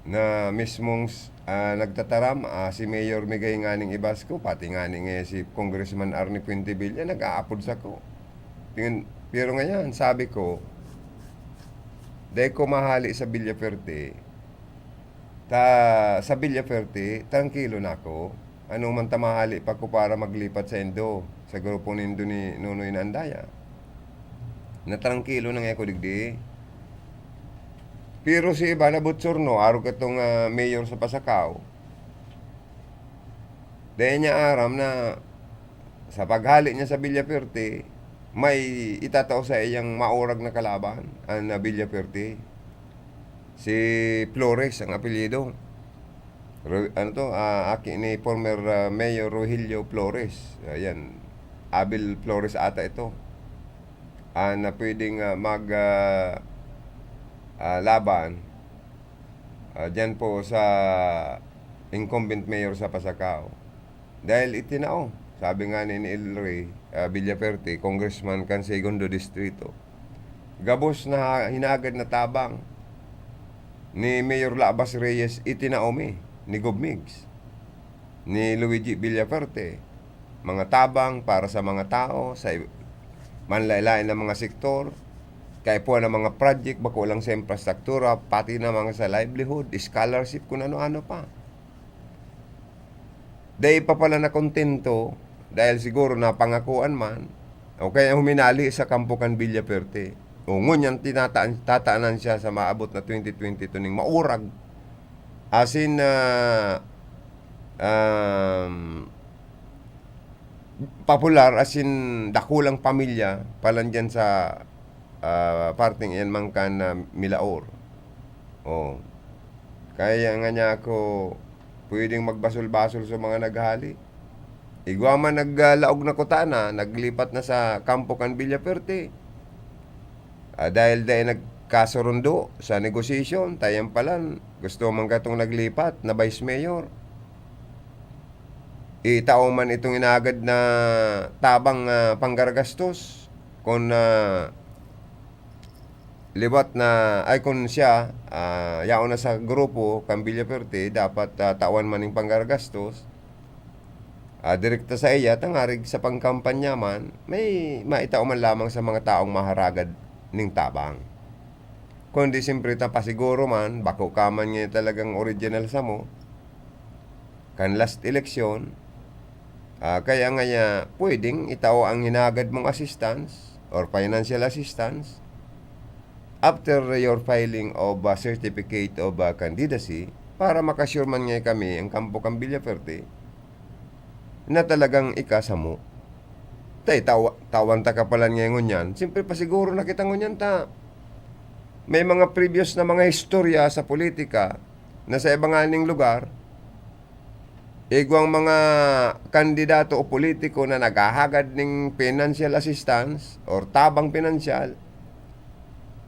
na mismong, ah, nagtataram, ah, si Mayor Migay nganing iba sako, pati ngani nga si Congressman Arnie Fuentebella nag-aapod sako. Tingin, pero ngayon, sabi ko, dai ko mahali sa Villafuerte. Ta, sa Villafuerte, trangkilo na ako. ano man ta mahali pa ko para maglipat sa indo, sa grupo nindo ni Nonoy na Andaya. Natrangkilo na nga ako digdi. Pero si iba na butsurno, arog katong, ah, mayor sa Pasacao. Dahil niya aram na sa paghali niya sa Villaferte, may itatao sa iyang maurag na kalaban, ang, ah, Villaferte. Si Flores ang apelyido. Ro-, ano to, ah, aki ni former, ah, Mayor Rogelio Flores. Ayan. Abel Flores ata ito. Ah, na pwedeng, ah, mag, ah, ah, laban, ah, dyan po sa incumbent mayor sa Pasacao. Dahil itinao, sabi nga ni, ni El Rey, ah, Villaferte, congressman kan Segundo Distrito, gabos na ha-, hinagad na tabang ni Mayor Labas Reyes, itinao mi ni Gob Migs, ni Luigi Villaferte, mga tabang para sa mga tao, sa i-, manlaen-laen na mga sektor, kaipuhan na mga project, bako lang sa infrastruktura, pati na mga sa livelihood, scholarship, kung ano-ano pa. Dai pa pala nakontento, dahil siguro napangakuan man, o kaya huminali sa kampo kan Villaferte. O ngunyan, tinata-, tatanan siya sa maabot na twenty twenty-two ning maurag. Asin, ah, um, popular, asin dakulang pamilya, palan dyan sa, ah, parteng iyan man kan, ah, Milaor. Oh. Kaya nga niya ako pwedeng magbasol-basol sa mga naghali. Igwa man nag, ah, laog na kutana, naglipat na sa kampo kan Villaferte. Ah, dahil dai nagkasurundo sa negosasyon, tayan palan, gusto man katong naglipat na vice mayor. Itao man itong inagad na tabang, ah, panggagastos. Kun, ah, liwat na, ay, kun siya, ah, yaon na sa grupo kan Villaferte, dapat, ah, tawan man ning panggagastos, ah, direkta sa iya, tangarig sa pangkampanya man, may maitao man lamang sa mga taong maharagad ning tabang. Kundi siyempre, ta pasiguro man, bako ka man nga talagang original samo, kan last election, ah, kaya nga ya, pwedeng itao ang hinagad mong assistance or financial assistance after your filing of a certificate of, ah, candidacy para makasure man nga kami ang kampo kan Villaferte na talagang ika samo. Tay, tawa-, tawan ta ka palan nga ngunyan. Siyempre, pasiguro na kita ngunyan ta may mga previous na mga istorya sa politika na sa iba nganing lugar, igwang mga kandidato o politiko na naghahagad ning financial assistance or tabang pinansyal,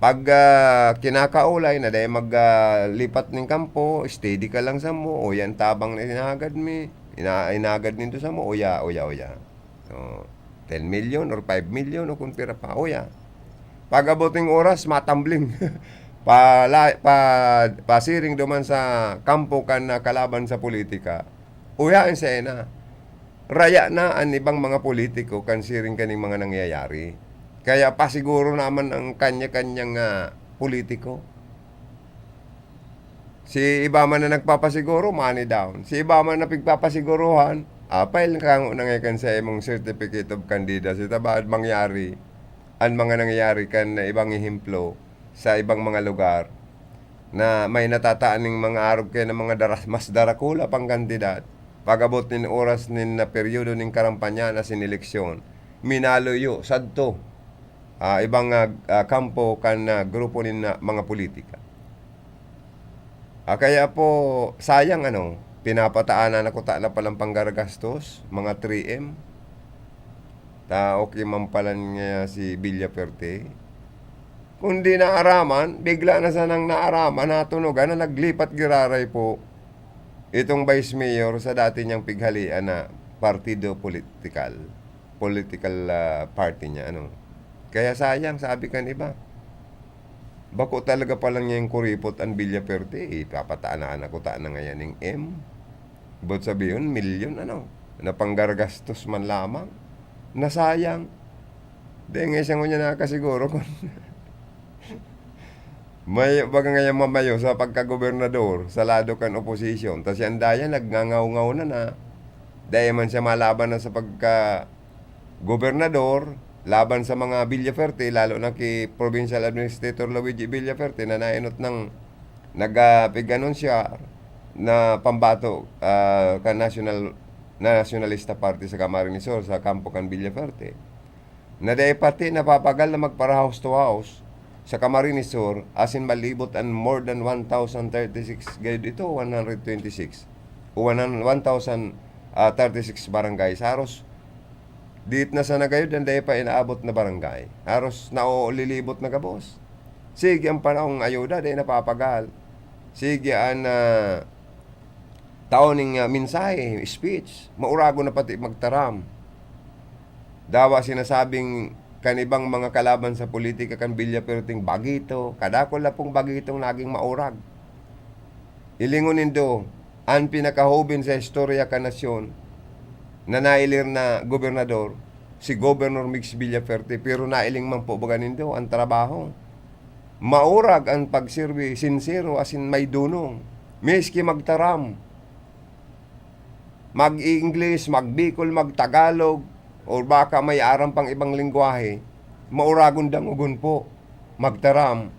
pag, ah, kinakaulay na dai mag, ah, lipat ning kampo, steady ka lang samo, o yan tabang na hinahagad mi, ina-, hinagad nindo samo, uya, uya, uya. Oh, ten million or five million o kung pira pa. Uya. Pag-abot ning oras, matambling. Pala-, pa-, pasiring duman sa kampo kan, ah, kalaban sa politika. Uya, ang sena. Raya na an ibang mga politiko kan siring kaning mga nangyayari. Kaya pasiguro naman ang kanya-kanyang, ah, politiko. Si iba man na nagpapasiguro, money down. Si iba man na pigpapasiguruhan, ah, file ka ngona ngayon kan sa imong certificate of candidacy. Ta baad mangyari an mga nangyayari kan ibang ehemplo sa ibang mga lugar na may natataan ning mga arog kayo ng mga daras-, mas darakula pang kandidat. Pag-abot nin oras nin na peryodo nin karampanyan asin eleksyon, minaluyo sadto, ah, ibang, ah, ah, kampo kan, ah, grupo nin, ah, mga politika. Ah, kaya po, sayang, ano, pinapataanan na kuta na palang panggagastos, mga three M. Ta okay man palan nga si Villaferte. Kung di naaraman, bigla na sanang naaraman, natunogan na naglipat giraray po itong vice mayor sa dati niyang pighalian na partido politikal, political, ah, party niya, ano. Kaya sayang, sabi kan iba. Bako talaga palan ngayang kuripot an Villaferte, eh, papataanan na kuta na ngayan ning M. Boot sabihon, milyon, ano, na panggagastos man lamang. Nasayang. Dai nga siya ngunyan nakasiguro kun mayo, baga ngayan mamayo sa pagkagobernador sa lado kan oposisyon. Tas yan dayan, nagngangaw-ngaw na na. Dai man siya malaban na sa pagka-gobernador, laban sa mga Villafuerte, lalo na ki Provincial Administrator Luigi Villafuerte na naenot ng nagapig-anunsya na pambato, ah, kan national, Nationalista Party sa Camarines Sur, sa kampo kan Villafuerte. Na dai pati napapagal na magpara-house to house sa Camarines Sur, asin malibot an more than one thousand thirty-six, gayod ito, one hundred twenty-six, o one hundred, one thousand, ah, thirty-six barangay. Haros, diit na sana gayod an dai pa inaabot na barangay. Haros naolilibot na gabos. Sige, ang panahong ayuda, dai napapagal. Sige, an, ah, tao ning, ah, mensahe, speech, mauragon na pati magtaram. Dawa sinasabing kan ibang mga kalaban sa politika kan Villafuerte, bagito, kadakul na pong bagitong naging maurag. Hilingon nindo, an pinakahoben sa istorya kan nasyon na nailir na gobernador, si Governor Migs Villafuerte, pero nailing man po baga nindo an trabaho. Maurag an pagserbi, sinsero asin may dunong, miski magtaram. Mag-English, mag-Bicol, mag-Tagalog, o baka may aram pang ibang lengwahe, mauragon dangogon po, magtaram.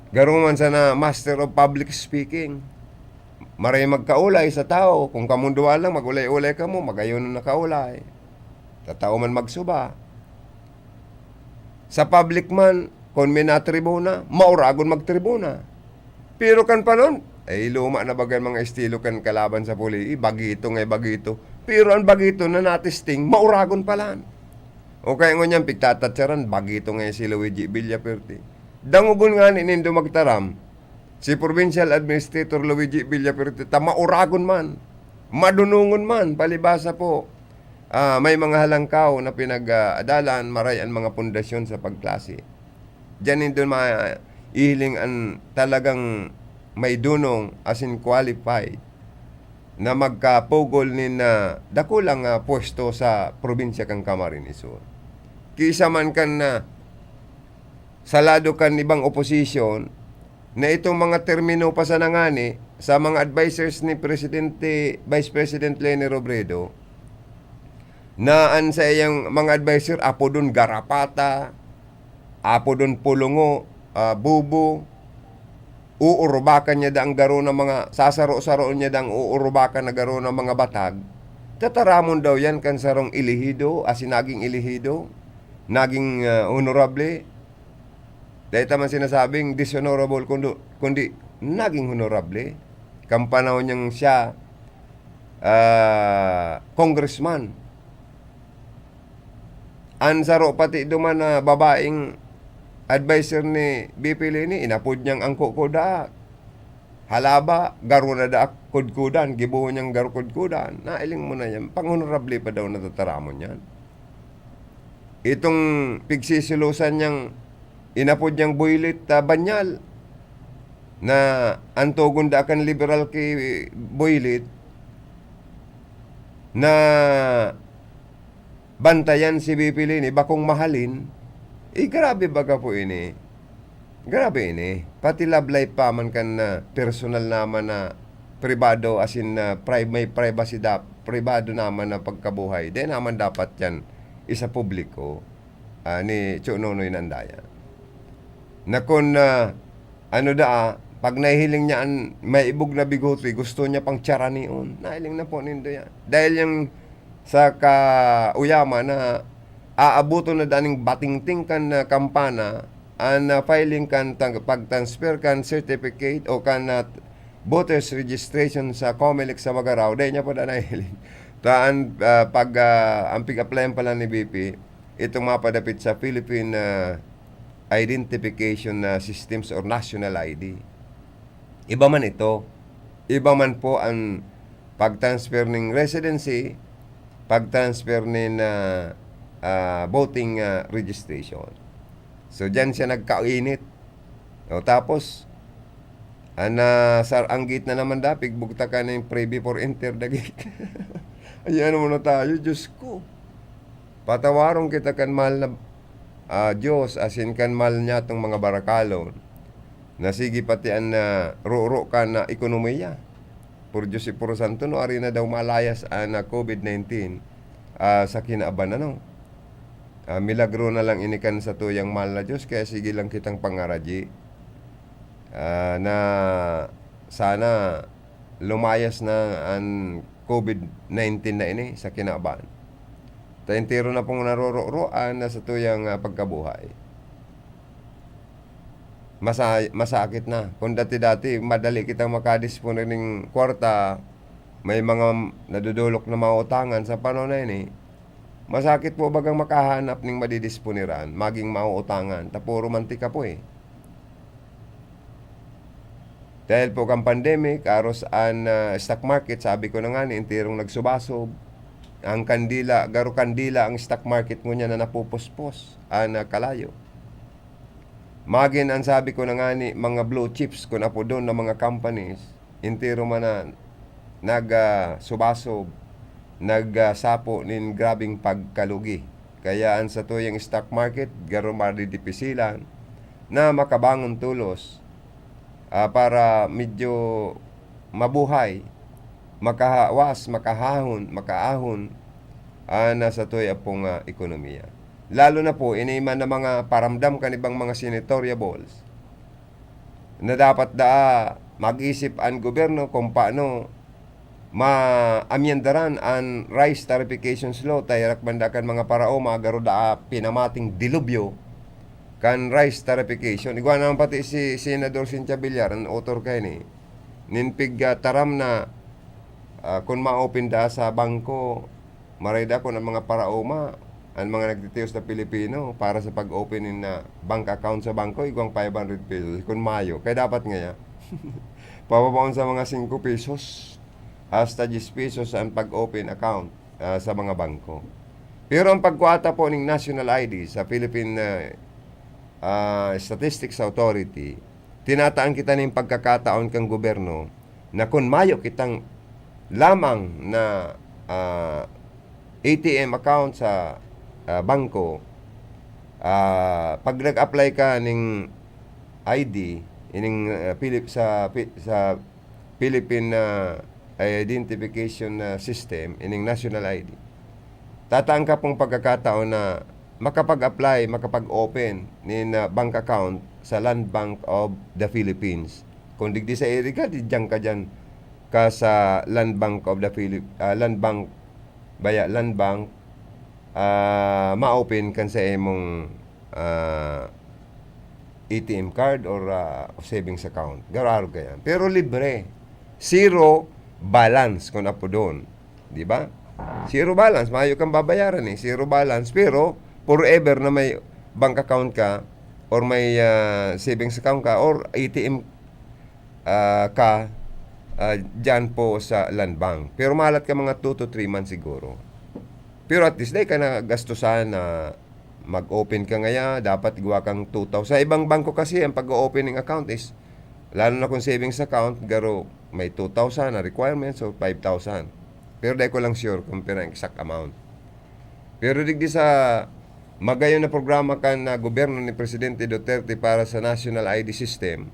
Garo man sana master of public speaking. Maray magkaulay sa tao. Kung kamong duwa lang, mag-ulay-ulay kamo, magayon na kaulay. Tatao man magsuba. Sa public man, kun may natribuna, mauragon magtribuna. Pero kan panon, ay luma na baga an mga estilo kan kalaban sa puli, bagito nga bagito. Pero an bagito na natesting, mauragon palan. O kaya ngunyan, pigtatatsaran, bagito nga si Luigi Villafuerte. Dangogon ngani nindo magtaram, si Provincial Administrator Luigi Villafuerte, ta mauragon man, madunongon man, palibasa po, ah, may mga halangkaw na pinag-aadalan, maray an mga pundasyon sa pagklase. Diyan nindo maihiling an talagang may dunong asin qualified na magkapugol nin, ah, dakulang, ah, pwesto sa probinsya kan Camarines Sur. Kisa man kan, ah, sa lado kan ibang oposisyon, na itong mga termino pa sana ngani sa mga advisers ni Presidente, Vice President Leni Robredo, na an saiyang mga adviser, apodon garapata, apodon pulongo, ah, bubo, uurubakan niya daang garo na mga, sasaro-saroon niya daang uurubakan na garo na mga batag, tataramon daw yan kan sarong elehido, asin naging elehido, naging, ah, honorable. Dai ta man sinasabing dishonorable, kundi, kundi naging honorable. Kan panahon niyang siya, ah, congressman. An saro pati duman na babaeng adviser ni V P Leni, inapod niyang angko ko da. Halaba, garo na da kudkudan, gibohon niyang garo kudkudan. Nailing mo na yan. Pang-honorable pa daw natataramon yan. Itong pigsisilosan niyang inapod niyang Boylet, ah, Banyal, na an togon da kan liberal ki Boylet, na bantayan si V P Leni, bakong mahalin, eh, grabe baga po ini. Grabe ini. Pati love life pa man kan, ah, personal naman na pribado, as in, ah, pri-, may privacy da-, pribado naman na pagkabuhay. Di naman dapat yan isa publiko, ah, ni Cho Nonoy na andaya. Na kun, ah, ano daa, pag nahihiling niya an maibog na bigote, gusto niya pang tsaranion. Nahiling na po nindo yan. Dahil yung sa kauyaman na aaboton na daning batingting kan, ah, kampana, an, ah, filing kan tang-, pag-transfer kan certificate o kan, ah, voters registration sa Comelec sa Magarao, dai niya pa da nahiling. Ta an, ah, pag, ah, ang pig-applyan pala ni V P, itong mapadapit sa Philippine, ah, Identification, ah, Systems or National I D. Iba man ito. Iba man po ang pag-transfer ning residency, pag-transfer nin, ah, ah, voting, ah, registration. So, diyan siya nagkainit. O, tapos, an, ah, sar-, ang gate na naman da, pigbugtakan na yung pray before enter the gate. Ayan muna tayo, Diyos ko. Patawaron kita kan mahal na, ah, Diyos, asin kan mahal niya tong mga barakalon. Na sige pati an, ah, roro kan, ah, ekonomiya. Diyos, si Puro Santo, no, ari na daw malayas an, ah, COVID nineteen, ah, sa kinaban, ano. Ah, milagro na lang ini kan satuyang mahal na Diyos, kaya sige lang kitang pangaradyi, ah, na sana lumayas na an COVID nineteen na ini sa kinaban. Ta entero na pong narorokroan na satuyang, ah, pagkabuhay. Masa-, masakit na. Kung dati-dati, madali kitang makadispone nin kwarta, may mga nadodolok na mauutangan sa panahon na ini. Masakit po bagang makahanap ning madidisponeran, maging mauutangan, ta puro mantika po eh. Dahil po kan pandemic, aros an, ah, stock market, sabi ko na nga ni, enterong nagsubasob. Ang kandila, garo kandila ang stock market ngunyan na napupuspos, an, ah, kalayo. Magin an sabi ko na nga ni, mga blue chips, kun apodon na mga companies, entero man na nag, ah, subasob, nag, ah, sapo nin grabeng pagkalugi. Kaya an satuyang stock market, garo madidipisilan na makabangon tolos, ah, para medyo mabuhay, makahawas, makahahon, makaahon, ah, na satuya pong, ah, ekonomiya. Lalo na po, ini man na mga paramdam kan ibang mga senatoriables na dapat daa mag-isip an gobyerno kung paano maamyendaran an rice tariffications law, ta herak banda kan mga paraoma, garo daa pinamating dilubyo kan rice tariffication. Igwa naman pati si Senador Cynthia Villar, an author kaini, nin pig, ah, taram na, ah, kun ma-open daa sa bangko, maray daa kun an mga paraoma, an mga nagtitios na Pilipino, para sa pag-open nin, ah, bank account sa bangko, igwang five hundred pesos, kun mayo. Kaya dapat ngaya, pababaon sa mga singko pesos hasta diyes pesos an pag-open account, ah, sa mga bangko. Pero ang pagkuha ta po ning national I D sa Philippine, ah, ah, Statistics Authority, tinataan kita ning pagkakataon kan gobyerno na kun mayo kitang lamang na, ah, A T M account sa, ah, bangko, ah, pag nag-apply ka ning I D, ining, ah, Philip-, sa Pi-, sa Philippine, ah, Identification, ah, System, ining National I D, tataan ka pong pagkakataon na makapag-apply, makapag-open nin, ah, bank account sa Land Bank of the Philippines. Kung digdi sa area ka, di diyan ka diyan ka sa Land Bank of the Philip-, ah, Land Bank, baya, Land Bank, ah, ma-open kan sa imong, ah, A T M card or, ah, savings account. Garo-arog ka yan. Pero libre. Zero balance, kung apodon. Di ba? Zero balance. Mayo kang babayaran eh. Zero balance. Pero, forever na may bank account ka or may, ah, savings account ka or A T M, ah, ka, ah, dyan po sa Land Bank. Pero mahalat ka mga two to three months siguro. Pero at least, dai ka na gastusan na mag-open ka ngaya, dapat igwa kang two thousand. Sa ibang bangko kasi, ang pag-o-opening account is, lalo na kung savings account, garo may two thousand na requirements or five thousand. Pero dai ko lang sure kung pira ang exact amount. Pero digdi sa magayon na programa kan, ah, gobyerno ni Presidente Duterte para sa National I D System,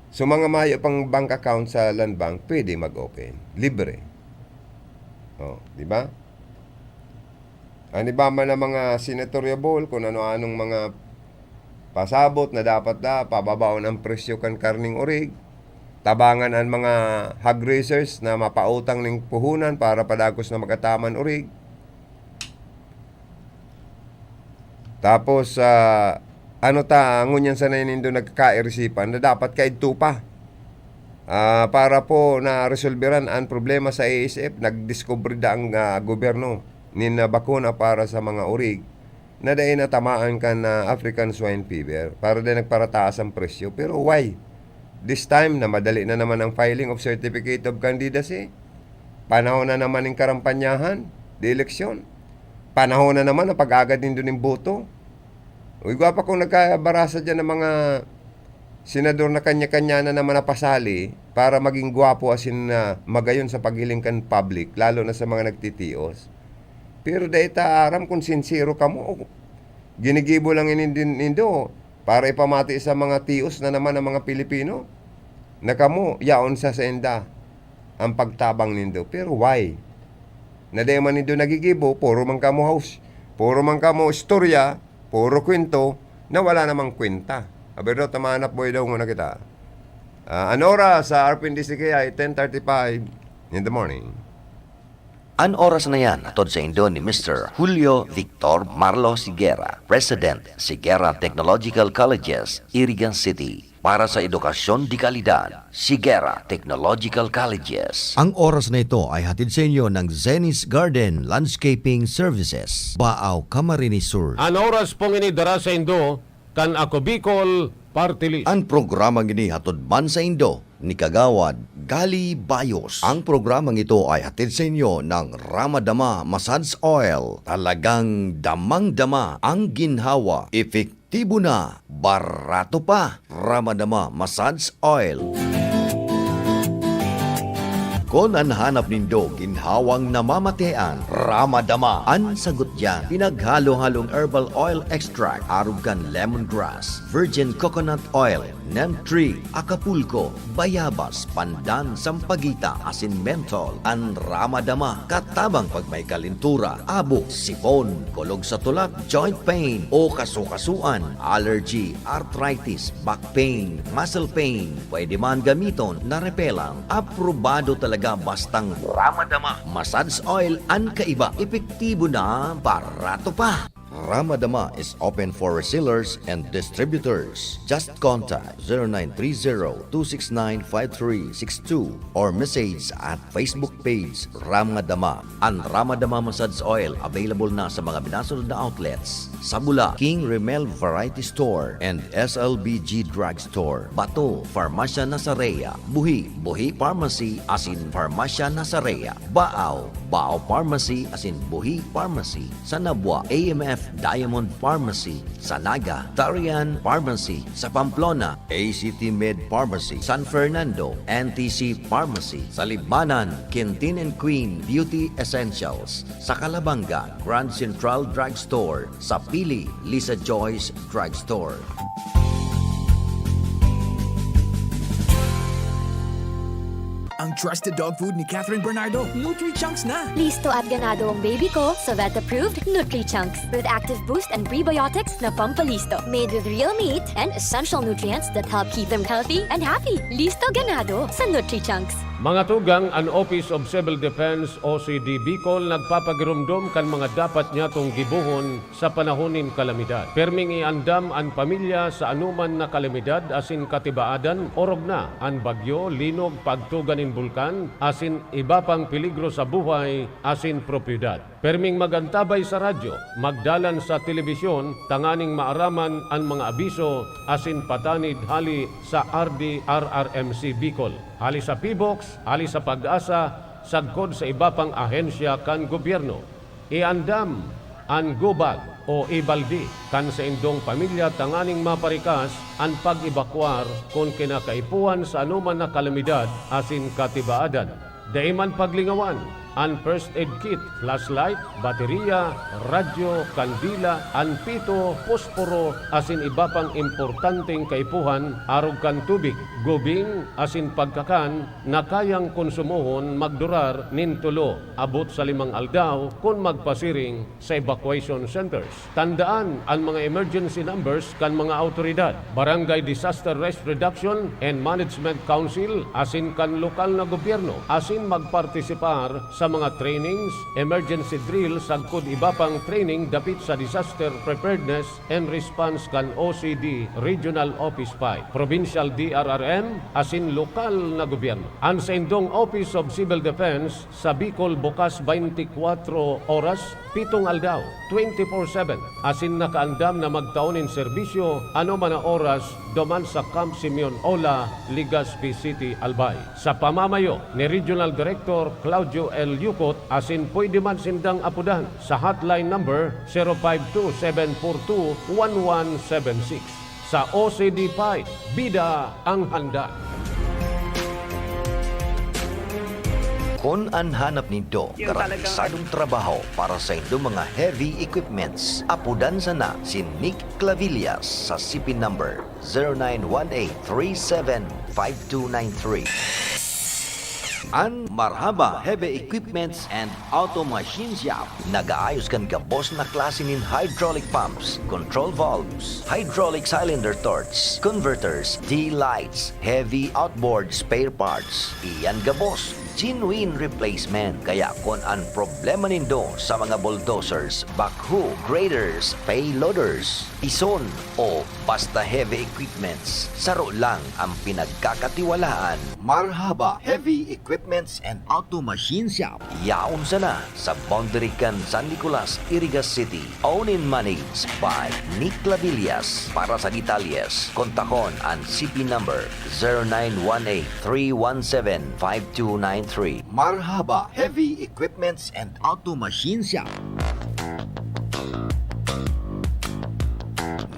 so, mga mayo pang bank account sa Land Bank, pwede mag-open. Libre. Oh, di ba? An iba man na mga senatoriable, kung ano-anong mga pasabot na dapat da, pababaon ang presyo kan karning orig, tabangan an mga hog raisers na mapautang ning puhunan para padagos na magataman orig. Tapos, ah, ano ta, ngunyan sana nindo nagkakairisipan na dapat kaidto pa. Ah, para po na resolberan ang problema sa A S F, nagdiskubre da ang, ah, gobyerno nin, ah, bakuna para sa mga orig na dai natamaan kan, ah, African Swine Fever, para dai nagparataas ang presyo. Pero why? This time na madali na naman ang filing of certificate of candidacy. Panahon na naman ning karampanyahan, di eleksyon. Panahon na naman ang pag-agad nindo ning boto. Uy, gwapa kung nagkabarasa dyan ng mga senador na kanya-kanya na naman napasali para maging gwapo asin na magayon sa paghiling kan public, lalo na sa mga nagtitios. Pero dai ta aram kung sinsero kamo o ginigibo lang ini din nindo para ipamati sa mga tios na naman ang mga Pilipino. na kamo yaon sa sainda an pagtabang nindo. Pero why? Na dai man nindo nagigibo, puro man kamo house, puro man kamo istorya, puro kwento na wala namang kwenta. Abirot na manap boy daw muna kita. Ah, an oras sa R P N D C K I, ten thirty-five in the morning. An oras na yan, hatod saindo ni Mister Julio Victor Marlo Sigera, President, Sigera Technological Colleges, Iriga City. Para sa edukasyon de kalidad, Sigera Technological Colleges. Ang oras na ito ay hatid sa inyo ng Zenith Garden Landscaping Services, Baao, Camarines Sur. An oras pong ini dara saindo kan Ako Bicol Party List. An programang ini hatod man saindo ni Kagawad Gali Bayos. Ang programang ito ay hatid sa inyo ng Ramadama Massage Oil. Talagang damang-dama ang ginhawa, epektibo na, barato pa. Ramadama Massage Oil. Kun an hanap nindo ginhawang namamatean, Ramadama an sagot diyan. Pinaghalo-halong herbal oil extract, arog kan lemongrass, virgin coconut oil, neem tree, Acapulco, bayabas, pandan, sampaguita, asin menthol. An Ramadama, katabang pag may kalentura, abo, sipon, kulog sa tulak, joint pain, o kasukasuan, allergy, arthritis, back pain, muscle pain. Pwede man gamiton na repelang. Aprobado talaga bastang Ramadama. Massage oil an kaiba. Epektibo na, barato pa. Ramadama is open for resellers and distributors. Just contact zero nine three zero two six nine five three six two or message at Facebook page Ramadama. An Ramadama Massage Oil available na sa mga minasunod na outlets: Sabula, King Remel Variety Store and S L B G Drugstore, Bato, Farmasya Nasarea, Buhi, Buhi Pharmacy asin Farmasya Nasarea, Baao, Baao Pharmacy asin Buhi Pharmacy, Sanabua, A M F Diamond Pharmacy, sa Naga, Tarian Pharmacy, sa Pamplona, A C T Med Pharmacy, San Fernando, N T C Pharmacy, sa Libmanan, Quintin and Queen Beauty Essentials, sa Calabanga, Grand Central Drugstore, sa Pili, Lisa Joyce Drugstore. Ang trusted dog food ni Catherine Bernardo, Nutri-Chunks na! Listo at ganado ang baby ko sa vet-approved Nutri-Chunks with active boost and prebiotics na pampalisto. Made with real meat and essential nutrients that help keep them healthy and happy. Listo, ganado sa Nutri-Chunks. Mga tugang, an Office of Civil Defense, O C D Bicol, nagpapagiromdom kan mga dapat nyatong gibohon sa panahon nin kalamidad. Perming iandam an pamilya sa anoman na kalamidad asin katibaadan, orog na an bagyo, linog, pagtuga nin bulkan, asin iba pang peligro sa buhay asin propiedad. Perming mag-antabay sa radyo, magdalan sa telebisyon, tanganing maaraman an mga abiso asin patanid hali sa R D R R M C Bicol, hali sa PHIVOLCS, hali sa PAGASA, sagkod sa iba pang ahensya kan gobyerno. Iandam an go bag o e-balde kan saindong pamilya tanganing maparikas an pag-ebakwar kun kinakaipuhan sa anoman na kalamidad asin katibaadan. Dai man paglingawan an first aid kit, flashlight, bateriya, radyo, kandila, an pito, posporo, asin iba pang importanteng kaipuhan arog kan tubig, gubing, asin pagkakan na kayang konsumohon magdurar nin tulo abot sa limang aldaw kun magpasiring sa evacuation centers. Tandaan an mga emergency numbers kan mga awtoridad. Barangay Disaster Risk Reduction and Management Council asin kan lokal na gobyerno, asin magpartisipar sa mga trainings, emergency drill sagkod iba pang training dapit sa disaster preparedness and response kan O C D Regional Office five, Provincial D R R M asin lokal na gobyerno. An saindong Office of Civil Defense sa Bicol bukas twenty-four oras, pitong aldaw, twenty-four seven, asin nakaandam na magtao nin serbisyo anoman na oras duman sa Camp Simeon Ola, Legazpi City, Albay, sa pamamayo ni Regional Director Claudio L. Yucot, asin pwede man sindang apodan sa hotline number zero five two seven four two one one seven six. Sa O C D five, bida ang handa. Kun an hanap nindo, yung talagang garantisadong trabaho para sa indo mga heavy equipments, apodan sana si Nick Clavillas sa C P number zero nine one eight three seven five two nine three. An Marhaba Heavy Equipments and Auto Machine Shop nagaayos kan gabos na klase nin hydraulic pumps, control valves, hydraulic cylinder torch, converters, D-lights, heavy outboard spare parts. Iyan gabos, genuine replacement. Kaya kun an problema nindo sa mga bulldozers, backhoe, graders, payloaders, ison, o basta heavy equipments, saro lang ang pinagkakatiwalaan. Marhaba Heavy Equipments and Auto Machine Shop. Yaon sana sa boundary kan San Nicolas, Iriga City. Owned and managed by Nick Clavillas. Para sa detalyes, kontakon an C P number zero nine one eight three one seven five two nine three. Marhaba Heavy Equipments and Auto Machine Shop.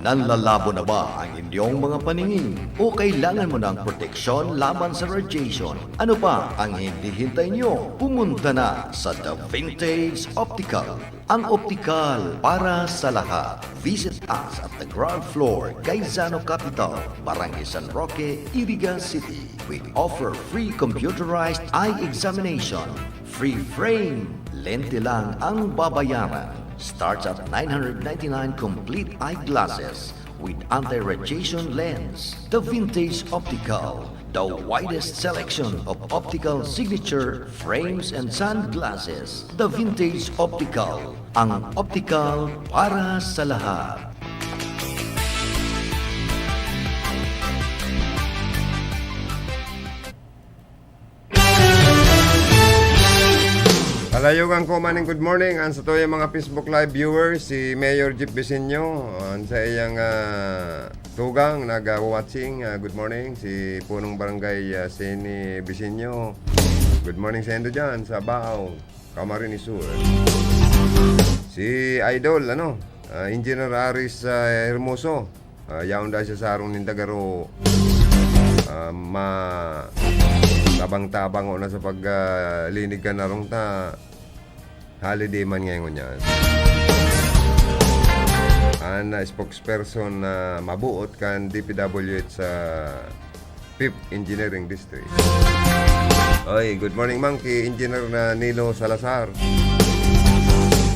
Nanlalabo na ba ang inyong mga paningin? O kailangan mo ng proteksyon laban sa radiation? Ano pa ang hinihintay nyo? Pumunta na sa The Vintage Optical, ang optikal para sa lahat. Visit us at the ground floor, Gaisano Capital, Barangay San Roque, Iriga City. We offer free computerized eye examination, free frame. Lente lang ang babayaran. Starts at nine hundred ninety-nine complete eyeglasses with anti-radiation lens. The Vintage Optical, the widest selection of optical signature frames and sunglasses. The Vintage Optical, ang optical para sa lahat. Kalayogan ko maning good morning an satuyang mga Facebook Live viewers, si Mayor Jeff Bisinyo, an saiyang, ah, tugang, nag-watching, ah, good morning, si Punong Barangay, ah, Seni Bisinyo. Good morning sa indo diyan, sa Baao, Camarines Sur. Si Idol, ano, ah, Engineer Aris, ah, Hermoso. Ah, yaon daa siya sa harong ninda, garo, ah, ma-, tabang-tabang na sa pag, ah, linig kan harong ta, holiday man ngayon yan. An, ah, spokesperson na mabuot kan D P W H sa Fifth Engineering District. Oy, good morning man ki Engineer na Nilo Salazar.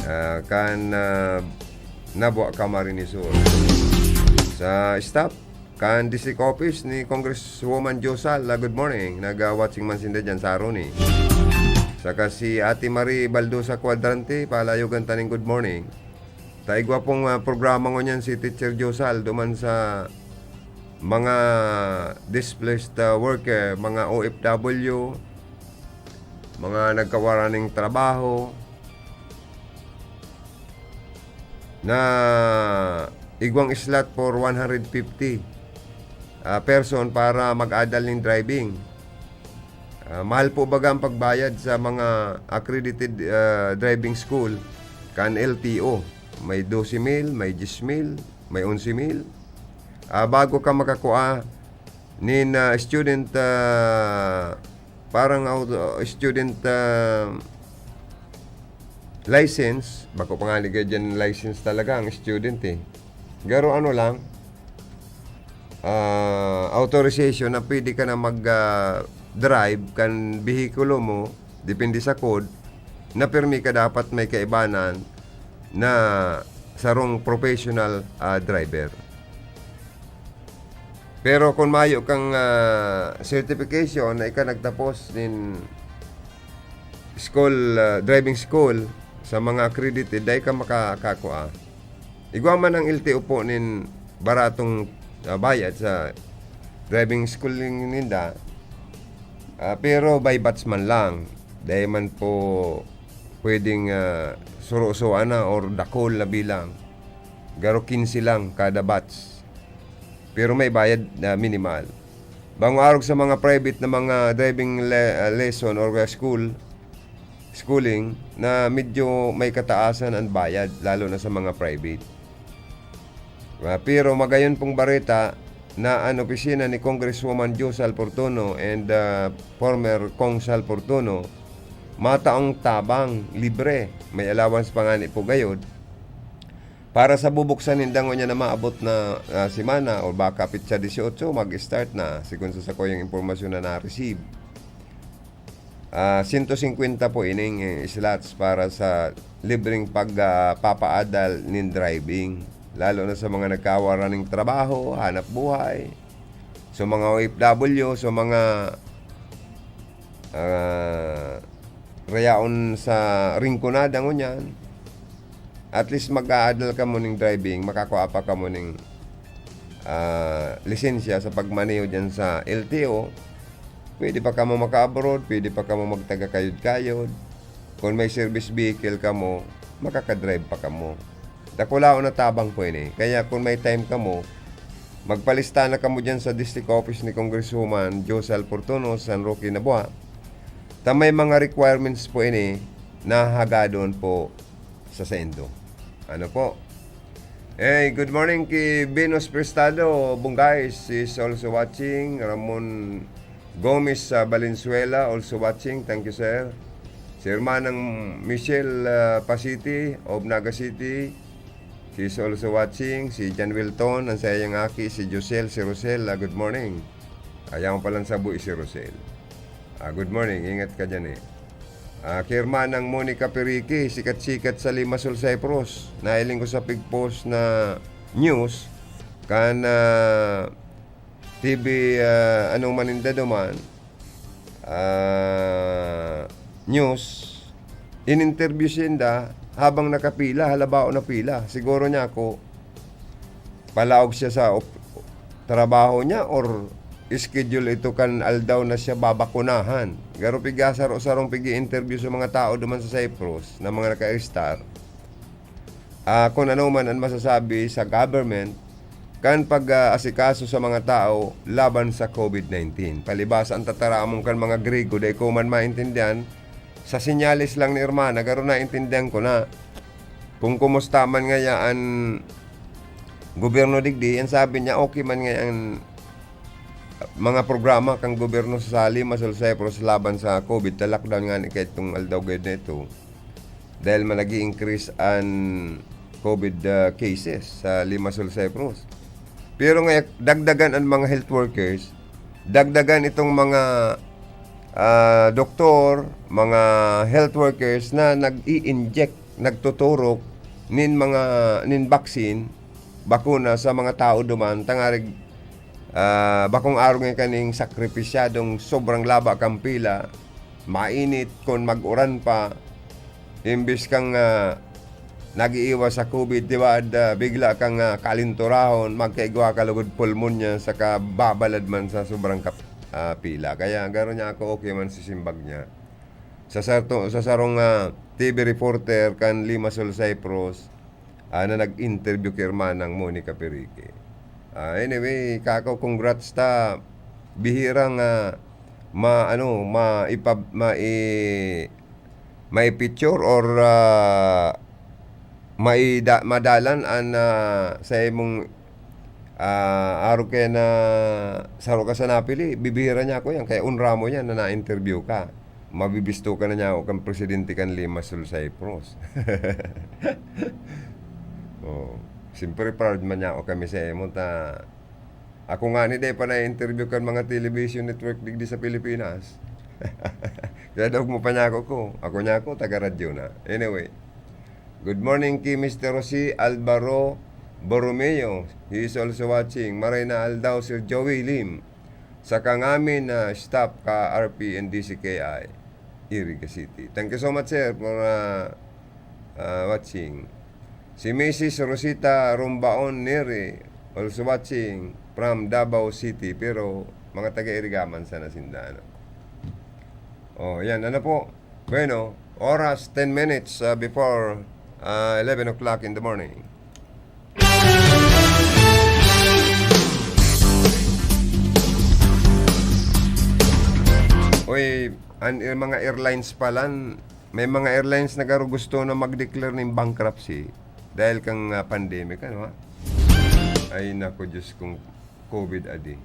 Ah, kan, ah, Nabua, Camarines Sur. Sa staff kan District Office ni Congresswoman Josal, ah, good morning. Nag, ah, watching man sinda dyan sa Aroni. Saka si Ate Marie Baldosa Cuadrante, palayogan taning good morning. Ta igwa pong, ah, programa ngunyan si Teacher Josal duman sa mga displaced, ah, worker, mga O F W, mga nagkawara ning trabaho, na igwang slot for one hundred fifty, ah, person para mag-adal ning driving. Ah, mahal po baga ang pagbayad sa mga accredited, ah, driving school kan L T O. May dose mil, may diyes mil, may onse mil. Ah, bago ka makakua nin, ah, student, ah, parang auto, student, ah, license, bako pa nga ni kaya dyan license talaga ang student eh. Garo ano lang, ah, authorization na pwede ka na mag, ah, drive kan behikulo mo, depende sa code, na pirmi ka dapat may kaibanan na sarong professional, ah, driver. Pero kung mayo kang, ah, certification na ika nagtapos nin school, ah, driving school sa mga accredited, dai ka makakakua. Igwa man ang L T O po nin baratong, ah, bayad sa driving school nin-, ninda, ah, pero by batch man lang. Dai man po pwedeng, ah, suro-suroan na or dakul na bilang. Garo kinse lang kada batch. Pero may bayad na minimal. Bang arog sa mga private na mga driving le-, ah, lesson or school, schooling na medyo may kataasan ang bayad, lalo na sa mga private. Ah, pero magayon pong bareta na an opisina ni Congresswoman Jo Sal Fortuno and, ah, former Cong Sal Fortuno mataong tabang, libre. May allowance pa ngani po gayod. Para sa bubuksan ninda ngunyan na maabot na, ah, semana o baka petsa dieciocho, mag-start na, sigon sa sakuyang impormasyon na na-receive. Ah, sento singkwenta po ining, eh, slots para sa libreng pag, ah, papaadal nin driving, lalo na sa mga nagkawara ning trabaho, hanap buhay, sa mga O F W, sa mga, ah, rayaon sa ringkonada ngunyan. At least mag-aadal kamo ning driving, makakua pa kamo ning, ah, lisensya sa pagmaneho diyan sa L T O. Pwede pa kamo maka-abroad, pwede pa kamo magtaga kayod-kayod. Kung may service vehicle kamo, makakadrive pa kamo. Dakulaon na tabang po ini. Kaya kung may time kamo, magpalista na kamo diyan sa district office ni Congresswoman Josal Fortuno, San Roque, Nabua. Ta may mga requirements po ini na hagadon po sa saindo. Ano po? Hey, good morning ki Venus Prestado Bungais, she's also watching. Ramon Gomez sa Valenzuela, also watching. Thank you, sir. Si Hermanang Michelle, ah, Pasiti of Naga City, she's also watching. Si John Wilton, ang sayang aki, si Josel, si Rosel, ah, good morning. Ayaw palang sabi si Rosel. Ah, good morning, ingat ka dyan eh. Ah, ki Hermanang Monica Perique, sikat-sikat sa Limassol, Cyprus. Nahiling ko sa pig-post na news, kan, ah, T V, ah, anong maninda duman, ah, news, in-interview sinda habang nakapila, halabao na pila. Siguro niya ako, palaog siya sa op-, trabaho niya or schedule ito kan aldaw na siya babakunahan. Garo piga saro-sarong pigi-interview sa mga tao duman sa Cyprus na mga naka-star. Ah, kung ano man ang masasabi sa government kan pag-aasikaso sa mga tao laban sa COVID nineteen. Palibasa ang tataramon kan mga Griego, dai ko man maintindihan. Sa senyales lang ni Hermana, garo naintindihan ko na kung kumusta man ngaya an gobyerno digdi. Ang sabi niya, okay man ngaya an mga programa kan gobyerno sa Limassol, Cyprus laban sa COVID, ta lockdown ngani kaitong aldaw gayod na ito. Dahil man nag-i-increase an COVID, ah, cases sa Limassol, Cyprus. Pero nga, dagdagan an mga health workers, dagdagan itong mga, ah, doktor, mga health workers na nag-i-inject, nagtuturok nin mga, nin vaccine, bakuna sa mga tao duman, tangarig, ah, bakong arog nga kaning sakripisyadong sobrang laba kan pila, mainit kun mag-uran pa, imbis kang, ah, nag-iiwas sa COVID, di ba, ad-, ah, bigla kang, ah, kalinturahon, magkaigwa ka lugod pulmonya, saka babalad man sa sobrang kap-, ah, pila. Kaya garo niya ako, okay man si simbag niya. Sa sarto-, sa sarong, ah, T V reporter kan Limassol, Cyprus, ah, na nag-interview ki Hermanang Monica Perique. Ah, anyway, Kako, congrats ta. Bihira nga ma-, ano, ma-, ipab-, mai-, mai-picture or, ah, maida-, madalan an, ah, sa imong, ah, arog kaya na saro ka sa napili. Bibihira niya ako yan. Kaya unra mo yan na na-interview ka. Mabibisto ka na niya ako kan presidente kan Limassol, Cyprus. Oh, siyempre proud man niya ako kami sa imo, ta ako ngani dai pa na-interview kan mga television network digdi sa Pilipinas. Kaya daog mo pa niya ako ko. Ako niya ako, taga-radyo na. Anyway, good morning ki Mister Jose Alvaro Borromeo. He is also watching. Maray na aldaw, Sir Joey Lim. Sa kangamin na staff ka R P N D C K I, Iriga City. Thank you so much, sir, for, ah, ah, watching. Si Missus Rosita Rombaon Neri, also watching from Davao City, pero mga taga-Iriga man sana sinda, ano. Oh, yan. Ano po? Bueno, oras, ten minutes, ah, before, ah, eleven o'clock in the morning. Uy, an, an mga airlines pala, may mga airlines na garo gusto na mag-declare ning bankruptcy dahil kang, ah, pandemic, ano, ha? Ay, nako, Diyos kong COVID adi.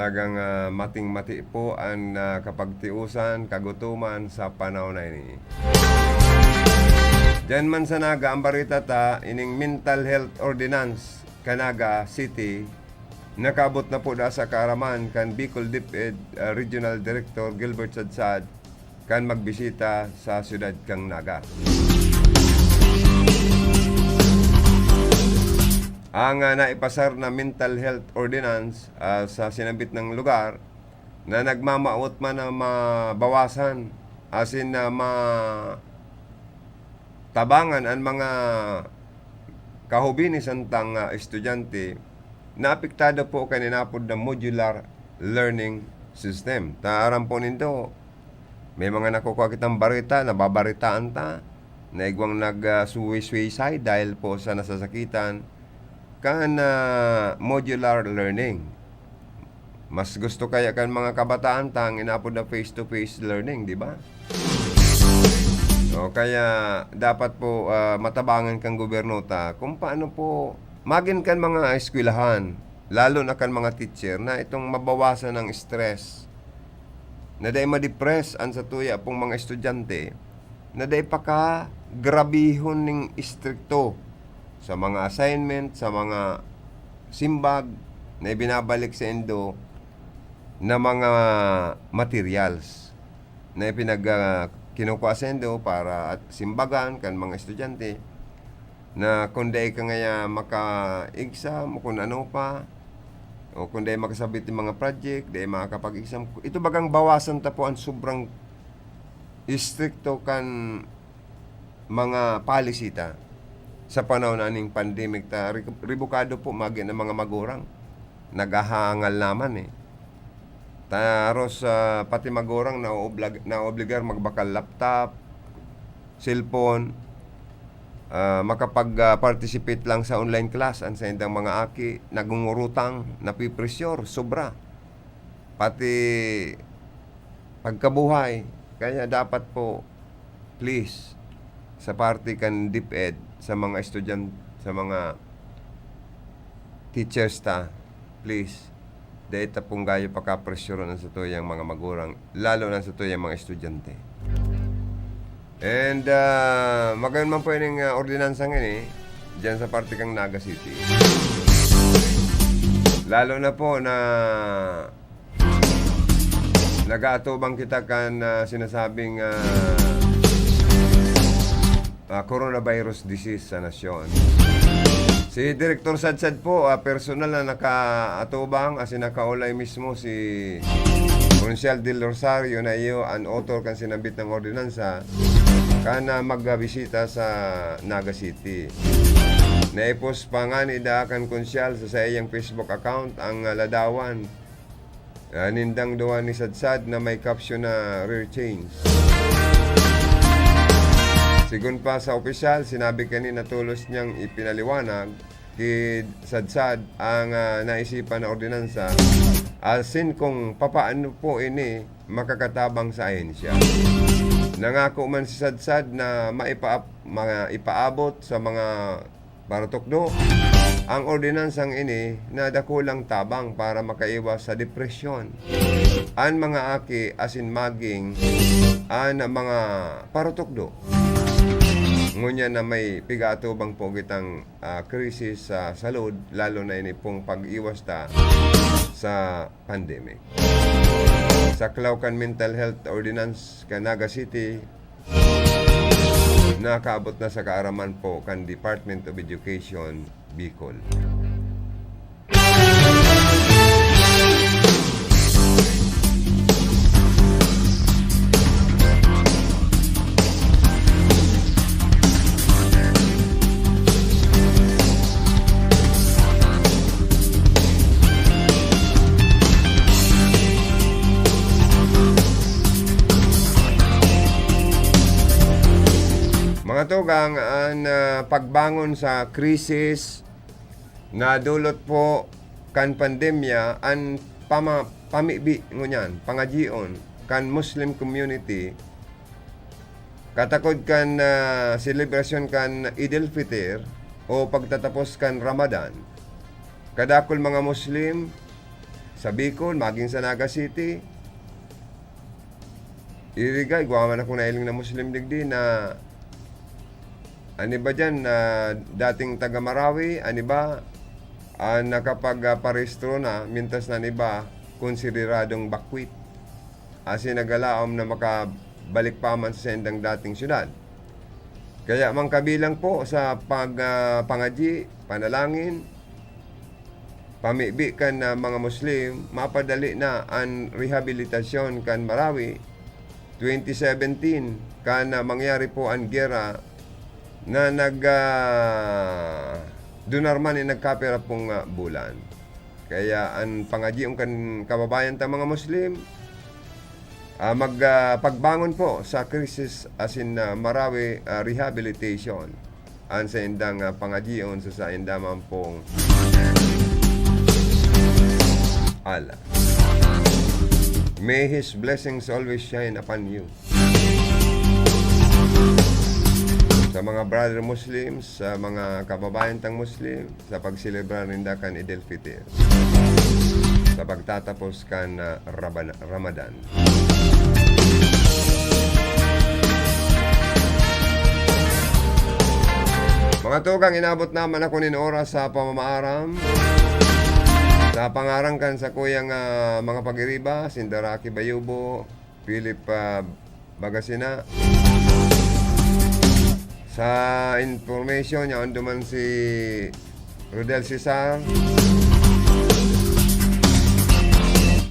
Talagang, ah, mating-mati po an, ah, kapagtiusan, kagutoman sa panahon na ini. Diyan man sa Naga, ang bareta ta, ining mental health ordinance kan Naga City, nakaabot na po da sa kaaraman kan Bicol DepEd, ah, Regional Director Gilbert Sadsad, kan magbisita sa siyudad kan Naga. Ang, ah, naipasar na mental health ordinance, ah, sa sinambit na lugar na nagmamawot man na mabawasan, asin na matabangan an mga kahobi ni santang, ah, estudyante na apektado po kan inapod na modular learning system. Ta aram po nindo, may mga nakukua kitang bareta, nababaretaan ta, na igwang nag, ah, sui-, suicide dahil po sa nasasakitan kan, ah, modular learning. Mas gusto kaya kan mga kabataan ta ang inapod na face-to-face learning, di ba? O kaya dapat po, ah, matabangan kan gobyerno ta kung paano po magin kan mga eskwelahan, lalo na kan mga teacher, na itong mabawasan ang stress, na dai ma-depress an satuya pong mga estudyante, na dai pakagrabihon ning istrikto sa mga assignment, sa mga simbag na ibinabalik saindo na mga materials na ipinag-, ah, kinukua saindo para at simbagan kan mga estudyante, na kung dai ka ngaya maka-exam o kung ano pa, o kung dai makasabit yung mga project, dai makakapag-exam. Ito bagang bawasan ta po ang sobrang istrikto kan mga policy ta sa panahon na ning pandemic ta. Re-, rebukado po magin ang mga magurang. Naghahangal naman, eh. Taros, ah, pati magurang naooblag-, naobligar magbakal laptop, cellphone, ah, makapag, ah, participate lang sa online class an saindang mga aki, nagungurutang, napipresyur, sobra. Pati pagkabuhay. Kaya dapat po, please, sa parte kan DepEd, sa mga estudyan-, sa mga teachers ta, please, dai ta pong gayo pakapresyuron ang satuyang mga magurang, lalo na ang satuyang mga estudyante. And, ah, magayon man po ining, ah, ordinansang ini, dyan sa parte kang Naga City. Lalo na po na nag-aatubang kita kan, ah, sinasabing, ah, ah, coronavirus disease sa nasyon. Si Direktor Sadsad po, ah, personal na nakaatubang, asin nakaulay mismo si Provincial Del Rosario na iyo an author kan sinambit na ordinansa kan, ah, magbisita sa Naga City. Naipos pa ngani daa kan Konsehal sa saiyang Facebook account ang, ah, ladawan, ah, nindang duwa ni Sadsad na may caption na Rare Change. Sigon pa sa opisyal, sinabi kani na tolos niyang ipinaliwanag ki Sadsad ang, ah, naisipan na ordinansa, asin kung papaano po ini makakatabang sa ahensya. Nangako man si Sadsad na maipaap-, ma-, ipaabot sa mga paratukdo ang ordinansang ini na dakulang tabang para makaiwas sa depresyon an mga aki asin maging an mga paratukdo. Ngunyan na may pigaatubang po kitang, ah, krisis sa salud, lalo na ini pong pag-iwas ta sa pandemic. Sa klaw kan mental health ordinance kan Naga City, nakaabot na sa kaaraman po kan Department of Education, Bicol. Mga tugang, an, ah, pagbangon sa krisis na dulot po kan pandemya, an pama-, pamibi ngunyan, pangadyion kan Muslim community, katakod kan, ah, selebrasyon kan Eid al-Fitr o pagtatapos kan Ramadan. Kadakul mga Muslim sa Bicol, maging sa Naga City. Irigay, igwa man akong nahiling na Muslim digdi na, ano ba diyan, na dating taga Marawi, ano ba, ah, nakapag, ah, parehistro na, mintas na an iba, konsideradong bakwit. Asin nagalaom na makabalik pa man sa saindang dating syudad. Kaya man kabilang po sa pag, ah, pangadyi, panalangin, pamibi kan, ah, mga Muslim, mapadali na an rehabilitasyon kan Marawi. Twenty seventeen, kan, ah, mangyari po an gera na nag, ah, dunar man in nagkapira pong, ah, bulan. Kaya an pangadyion kan kababayan ta mga Muslim, ah, mag, ah, pagbangon po sa krisis asin, ah, Marawi, ah, rehabilitation. An saindang, ah, pangadyion sa sainda man pong Allah. May His blessings always shine upon you. Sa mga brother Muslims, sa mga kababayan tang Muslim, sa pagselebrar ninda kan Eid al-Fitr, sa pagtatapos kan, ah, Raban-, Ramadan. Mga tugang, inabot naman ako nin oras sa pamamaaram. Sa pangaran kan sakuyang, ah, mga pag-iriba, sinda Rocky Bayubo, Philip, ah, Bagasina. Sa information, yaon duman si Rodel Cesar.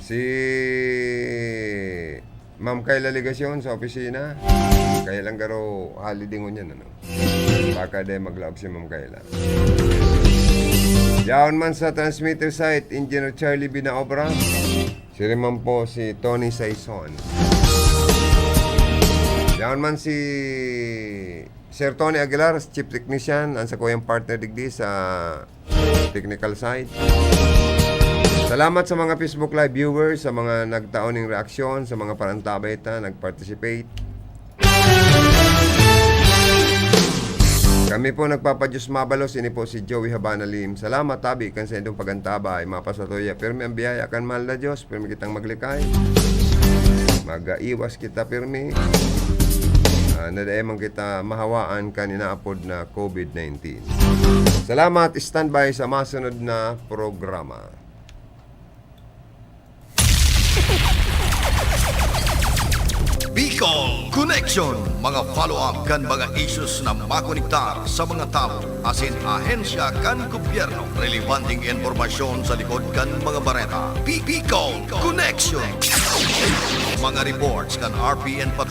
Si Ma'am Kayla Legacion sa opisina. Kaya lang garo holiday ngunyan, ano? Baka di maglaog si Ma'am Kayla. Yaon man sa transmitter site, Engineer Charlie Binaobra. Siring man po si Tony Saison. Yaon man si Sir Tony Aguilar, Chief Technician, an sakuyang partner digdi sa technical side. Salamat sa mga Facebook Live viewers, sa mga nagtao ning reaksyon, sa mga parantabay ta, nag-participate. Kami po nagpapadiyos mabalos, ini po si Joey Habana Lim. Salamat, tabi kan saindong pag-antabay. Mapasatuya pirmi an biyaya kan mahal na Diyos, pirmi kitang maglikay. Mag-aiwas kita pirmi. Ah, na dai man kita mahawaan kan inaapod na COVID nineteen. Salamat, standby sa masunod na programa. Bicol Connection, mga follow-up kan mga issues na makonektar sa mga tawo asin ahensya kan gobyerno. Relebanteng impormasyon sa likod kan mga bareta. Bi-, Bicol Connection. Mga reports kan R P N Patrol.